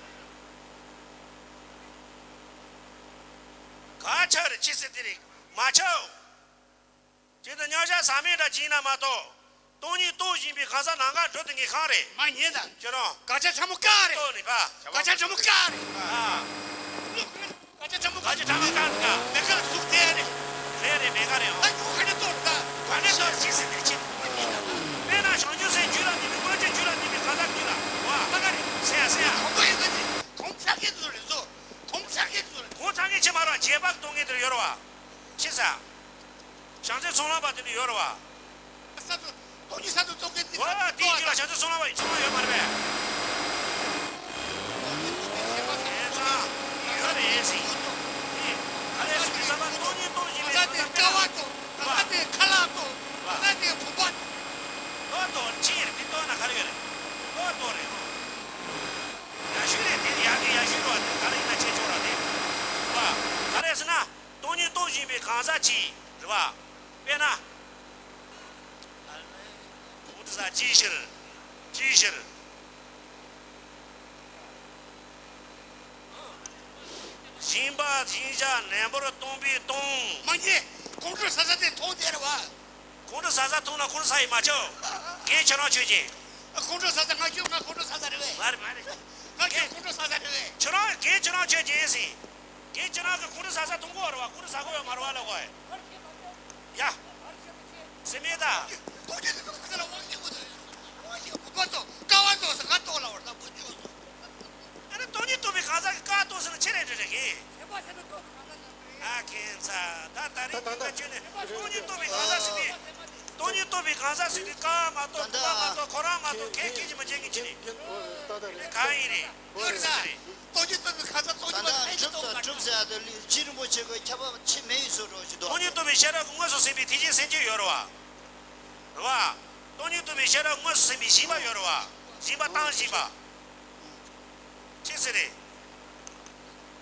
ག་ཆགས་རེད། ཅི་ཟེར་དེ་རེད། མ་ཆགས། ཅི་འདི་མཉམ་བཞག་ཟག་མེད་འདྲ་བགྱིས་ན་མ་གཏོགས། སྟོང་ཉིད་རྟོགས་བཞིན་པའི་གང་ཟག་ནམ་མཁའ་འགྲོ་དེ་ངས་གང་རེད། མ་ཉན་ད། ཁྱོད་རང་། དགག་བྱ་ཕྲ་མོ་ཀ་རེད། རྟོགས་ནས་པ། དགག་བྱ་ཕྲ་མོ་ཀ་རེད། ཨ། དགག་བྱ་ཕྲ་མོ་ཀ། དགག་བྱ་ཕྲ་མོ་ཀ་རེད། མེད་ཀ་ལ་གཟུགས་དེ་རེད། རེད་རེད། མེད་ཀ་རེད། ཨ་ཉོ་ག་ནས་གཏོར་ད། ག་ནས་གཏོར་ཅི་ཟེར་དེ་ཅི། དཔེར་ན་བྱང་ཆུབ་སེམས་རྒྱུད་ལ་ལྡན་པའི་མངོན་སྤྱོད་རྒྱུད་ལ་ལྡན་པའི་གང་ཟག་རྒྱུད་ལ་བ། ཀ་ཀ་རེད། སེ་ཡ་སེ་ཡ། གོང་པ་ཡིན་ད་ཅི། གོང་ཆ་གེ་དུ་རེད་ཟོ། གོང་ཆ་གེ་དུ་རེད། གོང་ཆ་གེ་ཆེ་མ་ར་རྗེས་དཔག་གཏོང་མཁན་དེ་ཡོད་རེད་བ། ཆི་ཟེར། བྱང་སེམས་ཚོགས་ལམ་པ་དེ་ནི་ཡོད་རེད་བ། ས་ཚོ། སྟོང་ཉིད་ས་ཚོ་རྟོགས་མཁན་དེ། འོ་དེའི་རྒྱུད་ལ་བྱང་སེམས་ཚོགས་ལམ་པ་ཡི་ཚོགས་ལམ་ཡོད་མ་རེད་པས། ཡོད་རེད་ཟེར། ག་རེ་ཟེར་ན་བསམ་པ་སྟོང་ཉིད་རྟོགས་བཞིན་པའི་ང་ཚོ་དེ་ཀ་བ་རྟོགས། ང་ཚོ་དེ་ཁ་ལག་རྟོགས། ང་ཚོ་དེ་བུམ་པ་རྟོགས། ལོ་རྟོགས་རེད། ཅི་ཡིན་རེད། དེ་རྟོགས་ན་ག་རེ་ཡོད་རེད། ལོ་རྟོགས་རེད། ཡ་ཤུ་རེད། དེ་ཡ་གི་ཡ་ཤུ་རེད་བ། དེ་ག་རེ་ཡིན་ན་ཁྱེད་ཆོག་ར་དེ། བ། ག་རེ་ཟེར་ན། སྟོང་ཉིད་རྟོགས་བཞིན་པའི་གང་ཟག་ཅིག་རེད་བ། དཔེར་ན། ཁོང་ཁྲོ་ཟ། ཅིའི་ཕྱིར། ཅིའི་ཕྱིར། སྦྱིན་པ་སྦྱིན་བྱ་ནན་པོར་སྟོང་པས་སྟོང་། མ་ཉེས། ཁོང་ཁྲོ་ཟ་ས་དེ་མཐོང་དེ་རེད་བ། ཁོང་ཁྲོ་ཟ་ས་མཐོང་ན་ཁོང་ཁྲོ་ཟ་ཡི་མ་ཆོག་རྒན་ཁྱོད་རང་ཆོས་ཅན། ཁོང་ཁྲོ་ཟ་ས་ང་ཁྱོད་ང་ཁོང་ཁྲོ་ཟ་ས་རེད་བས། མ་རེད་མ་རེད། ང་ཁྱོད་ཁོང་ཁྲོ་ཟ་ས་རེད་བས། ཁྱོད་རང་རྒན་ཁྱོད་རང་ཆོས་ཅན་ཟིན། རྒན་ཁྱོད་རང་གི་ཁོང་ཁྲོ་ཟ་ས་མཐོང་གོ་རེད་བ། ཁོང་ཁྲོ་ཟ་གོ་ཡོད་མ་རེད་བ་ལ་གོ། ཡ། ཟེར་མེད་ད། ཨ་ནི་སྟོང་ཉིད་རྟོགས་པའི་གང་ཟག་གི་ཀ་རྟོགས་ཟེར་ན་ཆེ་རེད་རེད་རེད་གི། ཨ་ཁྱེད་ཚ་ད་ད་རེས་ད་ད་ཁྱོད་ནི་སྟོང་ཉིད་རྟོགས་པའི་གང་ཟག་ཟེར་དུས། སྟོང་ཉིད་རྟོགས་པའི་གང་ཟག་ཟེར་དུས་ཀ་མ་གཏོགས་བུམ་པ་མ་གཏོགས་ཁོ་རང་མ་གཏོགས་ཁྱེད་ཀྱིས་མི་བྱེད་ཀྱི་ཅི་ནི། ག་ཡིན་རེད། ཡོད་རེད་ན། སྟོང་ཉིད་རྟོགས་པའི་གང་ཟག་སྟོང་ཉིད་མ་ཡིན་གྲུབ་དང་གྲུབ་ཟེར་ཡ་དེ་ལས་རྗེ་རིན་པོ་ཆེ་གི་ཁྱད་པར་ཆེ་མེད་ཡིན་བཟོ་འདྲ་ཞིག་འདུག་སྟོང་ཉིད་རྟོགས་པའི་ཤེས་རབ་ཀྱི་དངོས་སུ་ཟིན་པའི་ཐེག་ཆེན་སེམས་བསྐྱེད་ཡོད་རེད་བ། རེད་བ། སྟོང་ཉིད་རྟོགས་པའི་ཤེས་རབ་དངོས་སུ་ཟིན་པའི་སྦྱིན་པ་ཡོད་རེད་བ། སྦྱིན་པ་བཏང་སྦྱིན་པ། ཅི་ཟེར་རེད།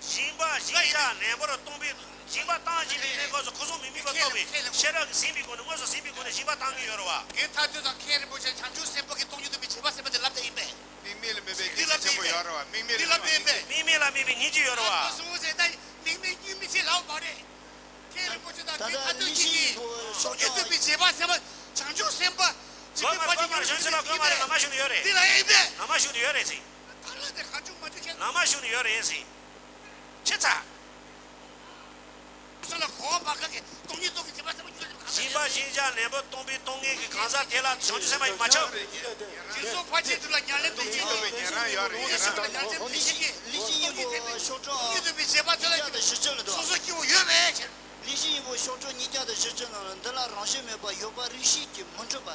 སྦྱིན་པ་སྦྱིན་བྱ་ནན་པོར་སྟོང་པས། སྦྱིང་བ་བཏང་བཞིན་པའི་གནས་སྐབས་སུ་ཁོ་ཚོ་མི་དམིགས་པ་རྟོགས་པའི་ཤེས་རབ་ཀྱིས་ཟིན་པའི་སྒོ་ནས་དངོས་སུ་ཟིན་པའི་སྒོ་ནས་སྦྱིང་བ་བཏང་གི་ཡོད་རེད་བ། དེ་མཐར་ཐུག་དང་མཁན་རིན་པོ་ཆེ་བྱང་ཆུབ་སེམས་དཔའ་གི་སྟོང་ཉིད་རྟོགས་པའི་བྱེད་པ་ཟེར་བ་དེ་ལབ་བསྡད་ཡིན་པས། དམིགས་མེད་ལ་དམིགས་པའི་འདི་ལབ་བསྡད་ཡིན་པས། དམིགས་མེད་ལ་དམིགས་པའི་སྙིང་རྗེ་ཡོད་རེད་བ། དམིགས་མེད་ལ་དམིགས་པའི་སྙིང་རྗེ་ཡོད་རེད་བ། མཁན་རིན་པོ་ཆེ་དང་དེ་མཐར་ཐུག་གཅིག་གིས་སྟོང་ཉིད་རྟོགས་པའི་བྱེད་པ་ཟེར་བ་བྱང་ཆུབ་སེམས་དཔའ་བྱེད་པའི་བར་གྱི་བྱང་ཆུབ་སེམས་དཔའ་ཡིན་པས། འདི་ལ་ཡིན་པས། ལམ་མ་ཞུགས་ནས་ཡོད་རེད་ཟེར། ཁ་ལ་དེ་གང་བྱུང་མ་བྱུང་བཤད། ལམ་མ་ཞུགས་ནས་ཡོད་རེད་ཟེར། ཁྱེད་ཚ། སོ་ལ་གོ་བ་མ་ག་གི་སྟོང་ཉིད་རྟོགས་ཀྱི་བྱེད་པ་ཟེར་བ་ཡོད་རེད། སྦྱིན་པ་སྦྱིན་བྱ་ནན་པོ་སྟོང་པས་སྟོང་ངེས་ཀྱི་གང་ཟག་དེ་ལ་བྱང་ཆུབ་སེམས་དཔའ་ཡིན་མ་ཆགས། དེ་ཚོ་ཕལ་ཆེར་དུ་ལ་ཉམས་ལེན་གཏོང་གི་ཡོད་རེད། ཉན་རང་ཡོད་རེད། ཉན་རང་ཉམས་ལེན་མི་བྱེད་ཀྱི། ལེགས་བཤད་སྙིང་པོ་ཤོག་གྲངས་སྟོང་ཉིད་རྟོགས་པའི་བྱེད་པ་ཚོ་ལ་སོ་སོ་སྐྱེ་བོ་ཡོད་པའི་ཕྱིར། ལེགས་བཤད་སྙིང་པོ་ཤོག་གྲངས་ཉིས་བརྒྱ་དང་བཞི་བཅུ་ནང་ལ་འདི་ལ་རང་བཞིན་མེད་པར་ཡོད་པ་རིགས་ཤེས་ཀྱིས་མི་འགྲུབ་པ།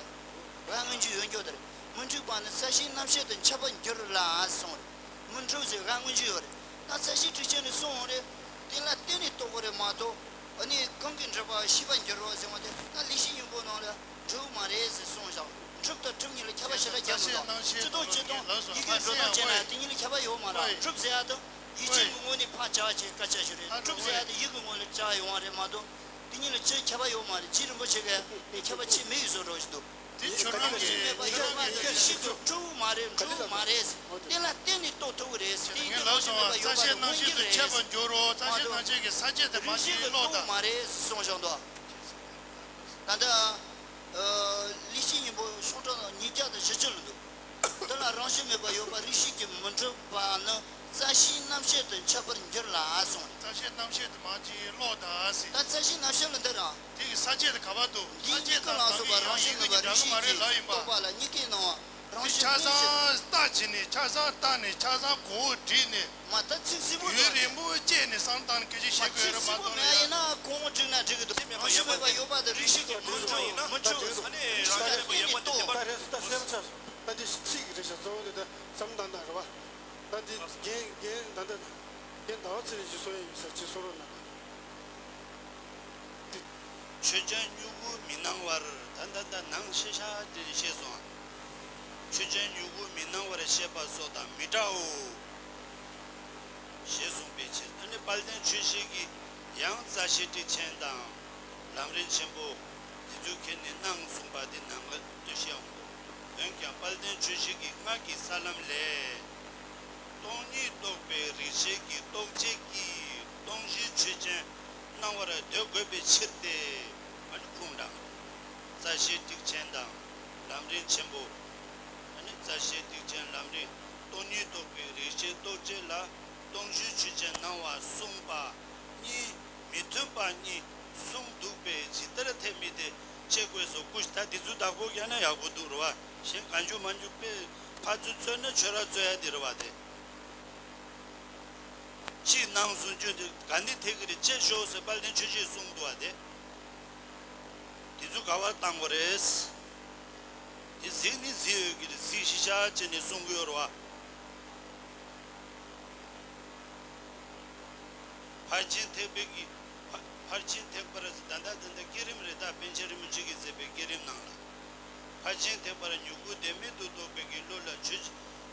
རང་མངོན་གྱུར་ཡོད་འགྱོ་དེར་མི་འགྲུབ་པ་ནི་རྩ་ཤེའི་རྣམ་བཤད་དུ་འཆད་པར་འགྱུར་ལ་གསུངས་རེད། མི་འགྲུབ་ཟེར་རང་མངོན་གྱུར་ཡོད་རེད། ད་རྩ་ཤེའི་ཊིག་ཆེན་ནས་གསུངས་འོང་རེད། དེ་ལ་བརྟེན་ནས་རྟོགས་པ་རེད་མ་གཏོགས། ཨ་ནི་གང་གིས་འགྲུབ་པ་ཤེས་པར་འགྱུར་རོ་ཟེར་བ་དེ་ད་ལེགས་བཤད་སྙིང་པོ་ནང་ལ་འགྲུབ་མ་རེད་ཟེར་གསུངས་བཞག་འགྲུབ་དང་གྲུབ་གཉིས་ལ་ཁྱད་པར་ཞེ་དྲག་རྒྱབ་མི་འདུག་སྤྱི་དོན་སྤྱི་དོན་ཡིག་གི་འགྲོ་སྟངས་བྱས་ན་དེ་གཉིས་ལ་ཁྱད་པར་ཡོད་མ་རེད། འགྲུབ་ཟེར་ཡ་དང་། ཡིད་ཆེས་ཀྱི་ངོས་ནས་ཕར་བྱ་བྱེད་སྐད་ཆ་ཞིག་རེད། གྲུབ་ཟེར་ཡ་དེ་ཡིད་ཀྱི་ངོས་ལ་བྱ་ཡོང་བ་རེད་མ་གཏོགས། དེ་གཉིས་ལ་ཅི་ཁྱད་པར་ཡོད་མ་རེད། རྗེ་རིན་པོ་ཆེ་གིས་དེ་ཁྱད་པར་ཅི་མེད་ཡོད་བཟོ་འདྲ་ཞིག་འདུག་དེ་ཁྱོད་རང་གིས་ཡིད་ཀྱི་ངོས་ལ་ཞིག་ཏུ་གྲུབ་མ་རེད། འགྲུབ་མ་རེད། དེ་ལ་བརྟེན་ནས་རྟོགས་ཐུབ་ཀྱི་རེད། དེ་ངས་ལབ་སོང་བ། རྩ་ཤེ་རྣམ་ཤེས་སུ་འཆད་པར་འགྱུར་རོ། རྩ་ཤེ་རྣམ་ཤེས་ཀྱི་ས་བཅད་དེ་མ་ཤེས་ཀློག་དང་། མ་རེད་གསུངས་བཞག་འདུག་ད་ལྟ། ལེགས་བཤད་སྙིང་པོ་ཤོག་གྲངས་ཉིས་བརྒྱ་དང་བཞི་བཅུ་ལ་འདུག་འདི་ལ་རང་བཞིན་མེད་པར་ཡོད་པ་རིགས་ཤེས་ཀྱིས་མི་འགྲུབ་པ་ནི་རྩ་ཤེའི་རྣམ་བཤད་དུ་འཆད་པར་འགྱུར་ལ་གསུངས་རེད། རྩ་ཤེ་རྣམ་ཤེས་དུ་མ་ཅིག་ཀློག་དང་ཟེར། ད་རྩ་ཤེའི་རྣམ་བཤད་ལ་འདི་རང་། དེ་གི་ས་བཅད་དུ་ག་པར་འདུག་འདིའི་ས་བཅད་དང་སྟངས་ཀྱི་རང་བཞིན་མེད་པ་རིགས་ཤེས་ཀྱིས་རྟོགས་པ་ལ་གཉིས་ཀའི་སྣང་བ། རང་བཞིན་ཀུན་གཞི། ཆ་ཚང་ལྟ་བྱས་ནས་ཆ་ཚང་ལྟ་ནས་ཆ་ཚང་གོང་བུ་བསྒྲིགས་ནས། མ་ད་ཚིག་ཟིན་པོ་ཡུན་རིང་པོ་བཅད་ནས་བསམ་བཏང་ནས་སྐད་ཆ་བཤད་དགོས་རེད་མ་གཏོགས། ཡིན་ན་གོང་བུ་བསྒྲིགས་ན་འགྲིག་གི་འདུག་རང་བཞིན་མེད་པ་ཡོད་པ་དེ་རིགས་ཤེས་ཀྱིས་མི་འགྲུབ་མི་འགྲུབ་རིགས་ཤེས་ཀྱིས་བརྟེན་ནས་རྟོགས། ད་འདི་ཚིག་གི་རེད་ཤག་གཙོ་བོ་དེ་ད་བསམ་བཏང་སྟངས་རེད་བ། ད་འདི་རྒན་རྒན་ད་ལྟ་རྒན་ཟླ་བ་ཚེ་རིང་གིས་གསུང་ཡ་ཡོད་ས་ཅིག་གསུང་རོགས་གནང་། ཆོས་ ཆོས་ཅན་མྱུ་གུ་མི་སྣང་བར། ད་ད་ད་ནང་ཤེས་བྱ་དེ་ནི་ཤེས་སོང་། ཆོས་ཅན་མྱུ་གུ་མི་སྣང་བར་བཤད་པ་སོགས་དང་མི་འདྲའོ། ཞེས་གསུངས་པའི་ཕྱིར། ཨ་ནི་དཔལ་ལྡན་ཆོས་རྗེ་གིས་ཡང་རྩ་ཤེ་ཊཱིཀ་ཆེན་དང་ལམ་རིམ་ཆེན་པོ་འདི་ཚོ་ཁྱེད་ནི་སྣང་གསུངས་པ་འདི་ནང་ལ་འདུ་ཤེས་འོང་། འོན་ཀྱང་དཔལ་ལྡན་ཆོས་རྗེ་གིས་སྔགས་ཀྱི་ས་ལམ་ལས། སྟོང་ཉིད་རྟོགས་པའི་རིགས་ཤེས་ཀྱི་རྟོག་བཅས་ཀྱིས་སྟོང་གཞི་ཆོས་ཅན་སྣང་བར་འདོད་དགོས་པའི་ཕྱིར་ཏེ། ཨ་ནི་ཁུངས་དྲངས། རྩ་ཤེ་ཊཱིཀ་ཆེན་དང་ལམ་རིམ་ཆེན་པོ། ཨ་ནི་རྩ་ཤེ་ཊཱིཀ་ཆེན་ལམ་རིམ་སྟོང་ཉིད་རྟོགས་པའི་རིགས་ཤེས་རྟོག་བཅས་ལ་སྟོང་གཞི་ཆོས་ཅན་སྣང་བ་གསུངས་པ་གཉིས་མི་མཐུན་པ་གཉིས་གསུངས་འདུག་པས་ཇི་ལྟར་འཐད་མིན་ཏེ་དཔྱད་དགོས་སོ། སྐུ་ད་འདི་ཚོ་བདག་པོ་རྒྱག་ན་ཡག་པོ་འདུག་རེད་བ། གཞན་གང་བྱུང་མང་བྱུང་དཔེ་ཕར་ཚུར་རྩོད་ན་ཆོས་ར་རྩོད་ཡ་འདི་རེད་བ་དེ། གཅིག་སྣང་གསུང་རྒྱུ་འདི་ག་འདི་ཐད་ཀྱི་རེད་ཅེས་ཤོག་ཟེར་དཔལ་ལྡན་ཆོས་རྗེས་གསུངས་འདུག་བ་དེ། དེ་ཚོ་ག་བར་བཏང་བ་རེད། དེ་གཟིགས་ནི་གཟིགས་ཡོད་ཀྱི་རེད། གཟིགས་ཤིག་བྱ་བྱས་ནས་གསུང་གི་ཡོད་རེད་བ། ཕར་ཕྱིན་ཐེག་པའི་གི་ཕ- ཕར་ཕྱིན་ཐེག་པར་ད་ལྟ་ད་ལྟ་བསྐྱེད་རིམ་རེད། ད་པཎ་ཆེན་རིན་པོ་ཆེ་གིས་མཛད་པའི་བསྐྱེད་རིམ་ནང་ལ། ཕར་ཕྱིན་ཐེག་པར་མྱུ་གུ་བདེན་མེད་དུ་རྟོགས་པའི་གི་བློ་ལ་ཆོས་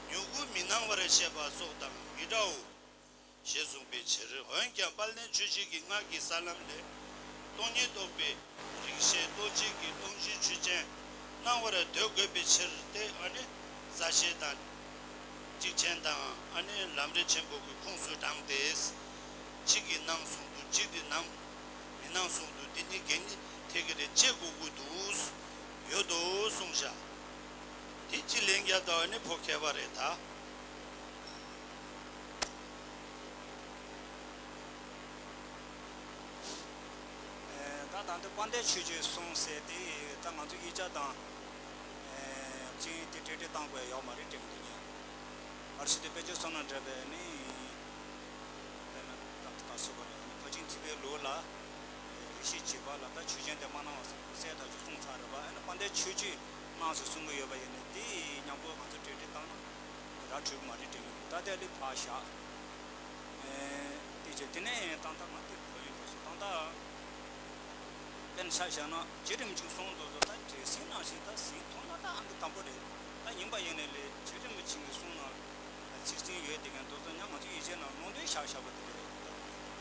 མྱུ་གུ་མི་སྣང་བར་བཤད་པ་སོགས་དང་མི་འདྲའོ། ཞེས་གསུངས་པའི་ཕྱིར། འོན་ཀྱང་དཔལ་ལྡན་ཆོས་རྗེ་གིས་སྔགས་ཀྱི་ས་ལམ་ལས། སྟོང་ཉིད་རྟོགས་པའི་རིགས་ཤེས་རྟོག་བཅས་ཀྱིས་སྟོང་གཞི་ཆོས་ཅན་སྣང་བར་འདོད་དགོས་པའི་ཕྱིར་ཏེ། ཨ་ནི་རྩ་ཤེ་དང་། ཊཱིཀ་ཆེན་དང་ཨ་ནི་ལམ་རིམ་ཆེན་པོ་གི་ཁུངས་སུ་དྲངས་ཏེ། གཅིག་གིས་སྣང་གསུངས་འདུག་གཅིག་གིས་སྣང་མི་སྣང་གསུངས་འདུག་འདི་ནི་གན་ནི་ཐད་ཀྱི་རེད་ཅེས་གོ་དགོས་འདུག་ཡོད་དོ་གསུངས་བཞག་དེ་གཅིག་ལན་རྒྱག་ད་བ་ནི་ཕོ་མཁས་པ་རེད་ད། ད་ད་འདི་དཔལ་ལྡན་ཆོས་རྗེས་གསུངས་ཟེར་ཏེ་ད་ང་ཚོ་ཡིག་ཆ་དང་ཅིང་དེ་བྲིས་བྲིས་བཏང་དགོས་ཡོད་མ་རེད་དྲན་གྱི་ཉན། ཨར་སི་དེ་དཔེ་ཆ་སོ་ན་འདྲ་བས་ནི་དཔེར་ན་ད་ད་སུ་བ་རེད་ནི་ཕ་ཆིང་ཐི་བའི་ལུགས་ལ་རིགས་ཤེས་བྱེད་པ་ལ་ད་ཆོས་ཅན་དེ་མ་སྣང་བ་གསལ་ཐག་ཆོད་གསུངས་ཚར་རེད་པ། ཨ་ནི་དཔལ་ལྡན་ཆོས་རྗེས་སྣང་ཟེར་གསུང་གི་ཡོད་པ་ཡིན་ནི་དེ་མཉམ་པོ་ང་ཚོ་བྲིས་བྲིས་བཏང་ན་ར་འཕྲོད་ཀྱི་མ་རེད་དྲན་གྱི་འདུག་ད་ལྟ་ལི་ཕ་བཞག་དེ་བྱས་དེ་ནས་ད་ལྟ་ང་དེ་གོ་ཡོད་འགྲོ་སོང་ད་ལྟ། དཔེར་ན་ཆ་བཞག་ན་བསྐྱེད་རིམ་གཅིག་གསུངས་དུས་ཚོད་ད་བྲེལ་ཟིང་ནང་བཞིན་ད་ཟིང་ཐུབ་ན་ད་ཨ་འདི་དམ་པོ་རེད། ད་ཡིན་པ་ཡིན་ནའི་ལས་བསྐྱེད་རིམ་གཅིག་གི་གསུང་ན་ཚིག་ཟིན་ཡོད་དེ་གན་དུས་ཚོད་ཉ་ང་ཚོ་ཡིད་ཆེས་ནང་ལུང་འདྲེན་བཞག་བཞག་པ་དེ་རེད།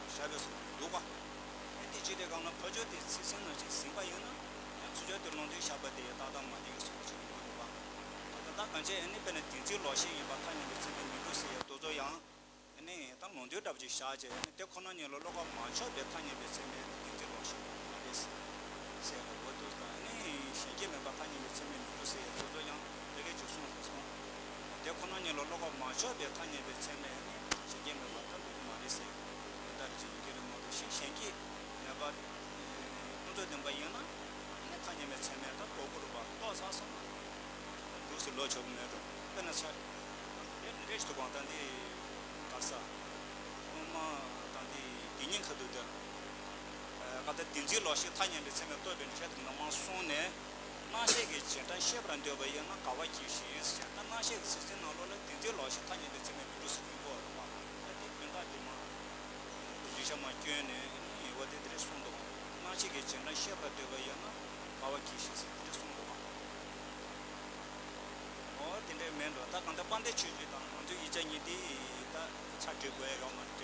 བཞག་པའི་སུ་འདུག་ག་ཨེ་འདི་ཅི་དེ་གང་ན་ཕ་ཆོས་དེ་ཚིག་ཟིན་ནང་བཞིན་ཟིན་པ་ཡིན་ན་ཡང་ཚུར་ཕྱོགས་དེ་ལུང་འདྲེན་བཞག་པ་དེ་ཏག་ཏག་མ་བདེ་གི་སུ་ཅིག་འདུག་ག་ད་ད་ད་གང་བྱས་ཨེ་ནི་དཔེར་ན་བདེན་འཛིན་ལོག་ཤེས་ཡིན་པ་ཐ་སྙད་པའི་ཚིག་དེ་མི་འདུག་ཟེར་ཡ་དུས་ཚོད་ཡང་། ནི་ད་ལུང་དོན་འདྲ་པོ་ཅིག་བཞག་བྱས་ནི་དེ་ཁོ་ན་ཉིད་ལ་བློ་ཁོག་མ་ཆོད་པའི་ཐ་སྙད་པའི་ཚད་མས་བདེན་འཛིན་ལོག་ཤེས་མ་རེད་ཟེར་བ་དུས་ད་ནི་གཞན་སྐྱེ་མེད་པ་ཐ་སྙད་པའི་ཚད་མས་མི་འགྲུབ་ཟེར་ཡ་དེ་ཚོ་ཡང་དེ་གས་ཅིག་གསུངས་སོང་། དེ་ཁོ་ན་ཉིད་ལ་བློ་ཁོག་མ་ཆོད་པའི་ཐ་སྙད་པའི་ཚད་མས་ནི་གཞན་སྐྱེ་མེད་པ་ད་འགྲུབ་ཀྱི་མ་རེད་ཟེར་ཡ་དེ་ལྟར་ཅིག་ཡིན་གྱི་རེད་མ་གཏོགས་ཤིང་གཞན་སྐྱེ་མེད་པ་ཁོང་ཚོ་བདེན་པ་ཡིན་ན་ནི་ཐ་སྙད་པའི་ཚད་མས་ད་ལྡོག་གི་རེད་པ་ལྡོག་ཚར་སོང་ན་འགྲུབ་ཟེར་ལོ་ཆོག་གི་མེད་འགྲོ་དཔེར་ན་ཆ། རེ་རེ་ཞིག་ཏུ་གང་ལྟར་འདི་ག་ས། ཨོ་མ་དང་འདི་འདི་ཉིན་ཁ་ཐུག་དེ། ཀ་ད་བདེན་འཛིན་ལོག་ཤེས་ཐ་སྙད་པའི་ཚད་མས་རྟོགས་པའི་འདྲི་བྱ་དེ་ནང་མ་སོང་ནས། སྣང་ཤས་ཀྱི་རྗེས་འབྲང་ཤེས་པར་འདོད་པ་ཡིན་ན་དགའ་བ་གྱིས་ཤིག་ཟེར་ད་སྣང་ཤས་ཀྱི་ཚིག་ཟིན་ནང་ལོགས་ལ་བདེན་འཛིན་ལོག་ཤེས་ཐ་སྙད་པའི་ཚད་མས་མི་འགྲུབ་ཟེར་གྱིན་པ་རེད་པ། ད་འདི་དོན་དག་འདི་མ། འདི་འདྲ་ཤ་མ་སྐྱོན་ནས་ཡོད་པ་དེ་འདི་རེ་གསུངས་འདུག་སྣང་ཤས་ཀྱི་རྗེས་འབྲང་ཤེས་པར་འདོད་པ་ཡིན་ན་དགའ་བ་གྱིས་ཤིག་ཟེར་འདི་འདྲ་གསུངས་འདུག་ཨོ་དེ་འདྲས་མེད་འགྲོ། ད་གང་ལྟར་དཔལ་ལྡན་ཆོས་རྗེ་དང་ང་ཚོའི་ཡིག་ཆ་གཉིས་དེ་ད་ཆ་འགྲིག་དགོས་ཡ་ཡོད་མ་རེད།